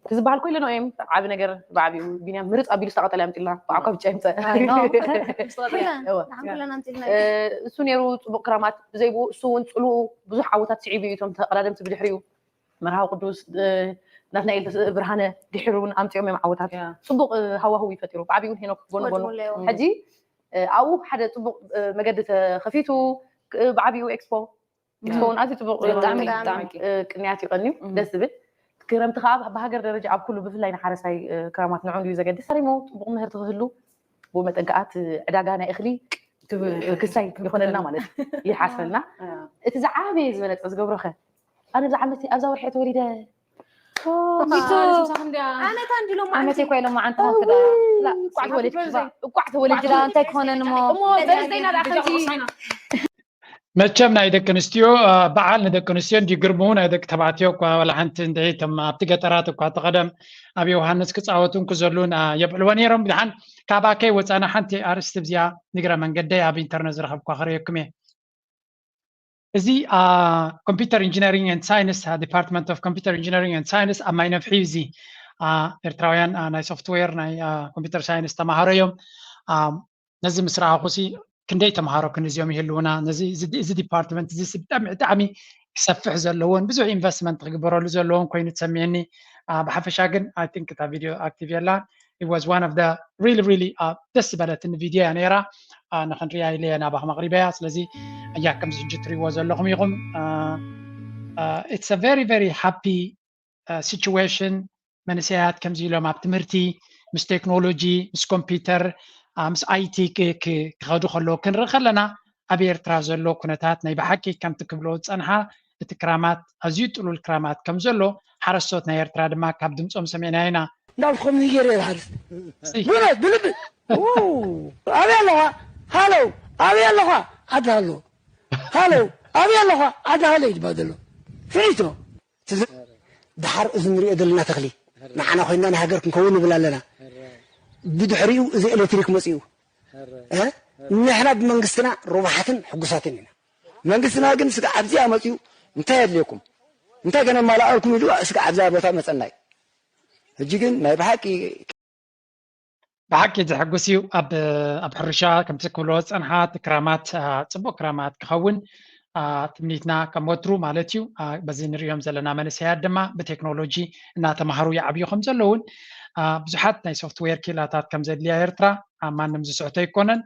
ክዝበሃል ኮይለ ነው እዮም ዓብ ነገር ብዓብኡ ቢንያም ምርፅ ኣቢሉ ዝተቐጠለ ኣምፅልና ብዓኳ ብጫ ይምፀ ኣይ፣ ኖ። እወ። ንዓም ኩለና ኣምፅልና እሱ ነይሩ ፅቡቅ ክራማት ብዘይብኡ እሱ እውን ፅሉኡ ብዙሕ ዓወታት ስዒቡ እዩ እቶም ተቀዳደምቲ ብድሕሪኡ መርሃዊ ቅዱስ ናትናኤል ብርሃነ ድሕሪ እውን ኣምፅኦም እዮም ዓወታት ፅቡቅ ሃዋህው ይፈጢሩ ብዓብኡ እውን ሄኖክ ጎን ጎኑ ሕጂ ኣብኡ ሓደ ፅቡቅ መገዲ ተከፊቱ ብዓብኡ ኤክስፖ ኤክስፖ እውን ኣዝዩ ፅቡቅ ብጣዕሚ ብጣዕሚ ቅንያት ይቀንዩ ደስ ዝብል ክረምቲ ከዓ ብሃገር ደረጃ ኣብ ኩሉ ብፍላይ ንሓረሳይ ክራማት ንዑ እዩ ዘገድስ ሪሞ ፅቡቅ ምህርቲ ክህሉ ብኡ መጠን ከዓ እቲ ዕዳጋ ናይ እኽሊ ክሳይ ይኾነልና ማለት እዩ ይሓስበልና እቲ ዝዓበየ ዝበለፀ ዝገብሮኸ ኣነ ብዛ ዓመት ኣብዛ ወርሒ ተወሊደ ኣመት እንዲሎም ዓመት እኮ ኢሎም መዓንታ እቋዕ ተወለድኪ እቋዕ ተወለድኪ ወለድዳ እንታይ ክኾነን እሞ እሞ በርዝደይና ደኣ ከምዚ መቸም ናይ ደቂ ኣንስትዮ በዓል ንደቂ ኣንስትዮ እንዲ ግርሙ ናይ ደቂ ተባዕትዮ እኳ ዋላ ሓንቲ እንድዒ እቶም ኣብቲ ገጠራት እኳ ተቐደም ኣብ ዮሃንስ ክፃወቱ እንክዘሉን የብዕልዎ ነይሮም። ብድሓን ካባከይ ወፃና ሓንቲ ኣርእስቲ ብዚኣ ንግረ መንገደይ ኣብ ኢንተርነት ዝረኸብኳ ክርእየኩም እየ። እዚ ኮምፒውተር ኢንጂነሪንግ ኤንድ ሳይንስ ዲፓርትመንት ኦፍ ኮምፒውተር ኢንጂነሪንግ ኤንድ ሳይንስ ኣብ ማይ ነፍሒ እዚ ኤርትራውያን ናይ ሶፍትዌር ናይ ኮምፒውተር ሳይንስ ተማሃሮ እዮም። ነዚ ምስ ረኣኹ ሲ ክንደይ ተምሃሮ ክንዚኦም ይህልውና ነዚ እዚ ዲፓርትመንት እዚ ብጣዕሚ ብጣዕሚ ክሰፍሕ ዘለዎን ብዙሕ ኢንቨስትመንት ክግበረሉ ዘለዎን ኮይኑ ተሰሚዕኒ። ብሓፈሻ ግን I think እታ ቪድዮ ኣክቲቭ የላን። It was one of the really really ደስ ዝበለትኒ ቪድዮ እያ ነይራ። ንክንሪያ ኢለ እየ ናባኹም ኣቕሪበያ። ስለዚ እያ ከምዚ ሕጂ ትሪእዎ ዘለኹም ኢኹም። It's a very very happy situation። መንእሰያት ከምዚ ኢሎም ኣብ ትምህርቲ ምስ ቴክኖሎጂ ምስ ኮምፒውተር ምስ ኣይቲ ክኸዱ ከለዉ ክንርኢ ከለና ኣብ ኤርትራ ዘሎ ኩነታት ናይ ብሓቂ ከምቲ ክብሎ ዝፀንሓ እቲ ክራማት ኣዝዩ ጥሉል ክራማት ከም ዘሎ ሓረስቶት ናይ ኤርትራ ድማ ካብ ድምፆም ሰሚዕና ኢና። እንዳልኩም ንየር ይበሃል ብእውነት ብልቢ ኣበይ ኣለኻ ሃለው ኣበይ ኣለኻ ዓዲ ሃሎ ሃለው ኣበይ ኣለኻ ዓዲ ሃሎ ይድባ ዘሎ ፍሊቶ ድሓር እዚ ንሪኦ ዘለና ተኽሊ ንዓና ኮይና ንሃገር ክንከውን ንብል ኣለና ብድሕሪኡ እዚ ኤሌክትሪክ መፂኡ ንሕና ብመንግስትና ሩባሓትን ሕጉሳትን ኢና መንግስትና ግን ስጋ ኣብዚኣ መፂኡ እንታይ የድልየኩም እንታይ ገና ማላኣልኩም ኢሉ ስጋ ኣብዛ ቦታ መፀናይ ሕጂ ግን ናይ ብሓቂ ብሓቂ ዘሐጉስ እዩ ኣብ ኣብ ሕርሻ ከምቲ ክብሎ ዝፀንሓ እቲ ክራማት ፅቡቅ ክራማት ክኸውን ትምኒትና ከም ወትሩ ማለት እዩ በዚ ንሪኦም ዘለና መንእሰያት ድማ ብቴክኖሎጂ እናተማሃሩ ይዓብዩ ከም ዘለውን ብዙሓት ናይ ሶፍትዌር ኪላታት ከም ዘድልያ ኤርትራ ማንም ዝስሕቶ ኣይኮነን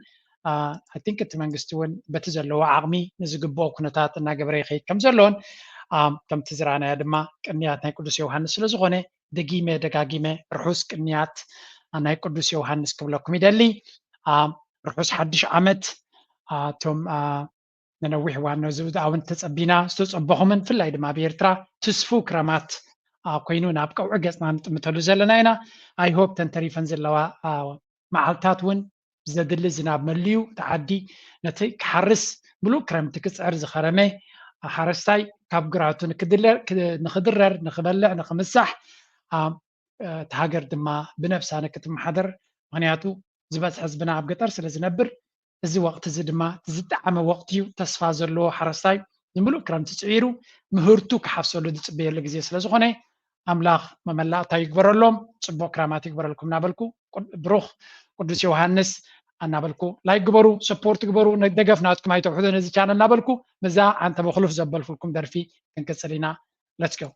I think እቲ መንግስቲ እውን በቲ ዘለዎ ዓቕሚ ንዝግብኦ ኩነታት እናገበረ ይኸይድ ከም ዘለውን ከምቲ ዝረኣናዮ ድማ ቅንያት ናይ ቅዱስ ዮሃንስ ስለዝኾነ ደጊመ ደጋጊመ ርሑስ ቅንያት ናይ ቅዱስ ዮሃንስ ክብለኩም ይደሊ። ርሑስ ሓድሽ ዓመት እቶም ነነዊሕ ዋን ነዚ እውን ተፀቢና ዝተፀበኹምን ብፍላይ ድማ ኣብ ኤርትራ ትስፉው ክረማት ኮይኑ ናብ ቀውዒ ገፅና ንጥምተሉ ዘለና ኢና። I hope ተን ተሪፈን ዘለዋ መዓልታት እውን ዘድሊ ዝናብ መሊኡ እቲ ዓዲ ነቲ ክሓርስ ምሉእ ክረምቲ ክፅዕር ዝኸረመ ሓረስታይ ካብ ግራቱ ንክድረር ንክበልዕ ንክምሳሕ እቲ ሃገር ድማ ብነብሳ ንክትመሓደር ምክንያቱ ዝበዝሐ ህዝብና ኣብ ገጠር ስለ ዝነብር እዚ ወቅቲ እዚ ድማ ዝጠዓመ ወቅቲ እዩ ተስፋ ዘለዎ ሓረስታይ ንምሉእ ክረምቲ ፅዒሩ ምህርቱ ክሓፍሰሉ ዝፅበየሉ ግዜ ስለዝኮነ ኣምላኽ መመላእታ ይግበረሎም፣ ፅቡቕ ክራማት ይግበረልኩም እናበልኩ ብሩኽ ቅዱስ ዮሃንስ እናበልኩ ላይክ ግበሩ፣ ሰፖርት ግበሩ፣ ደገፍ ናትኩም ኣይተውሕዶ ነዚ ቻነል እናበልኩ ምዛ ዓንተ በክሉፍ ዘበልኩልኩም ደርፊ ክንቅፅል ኢና። Let's go።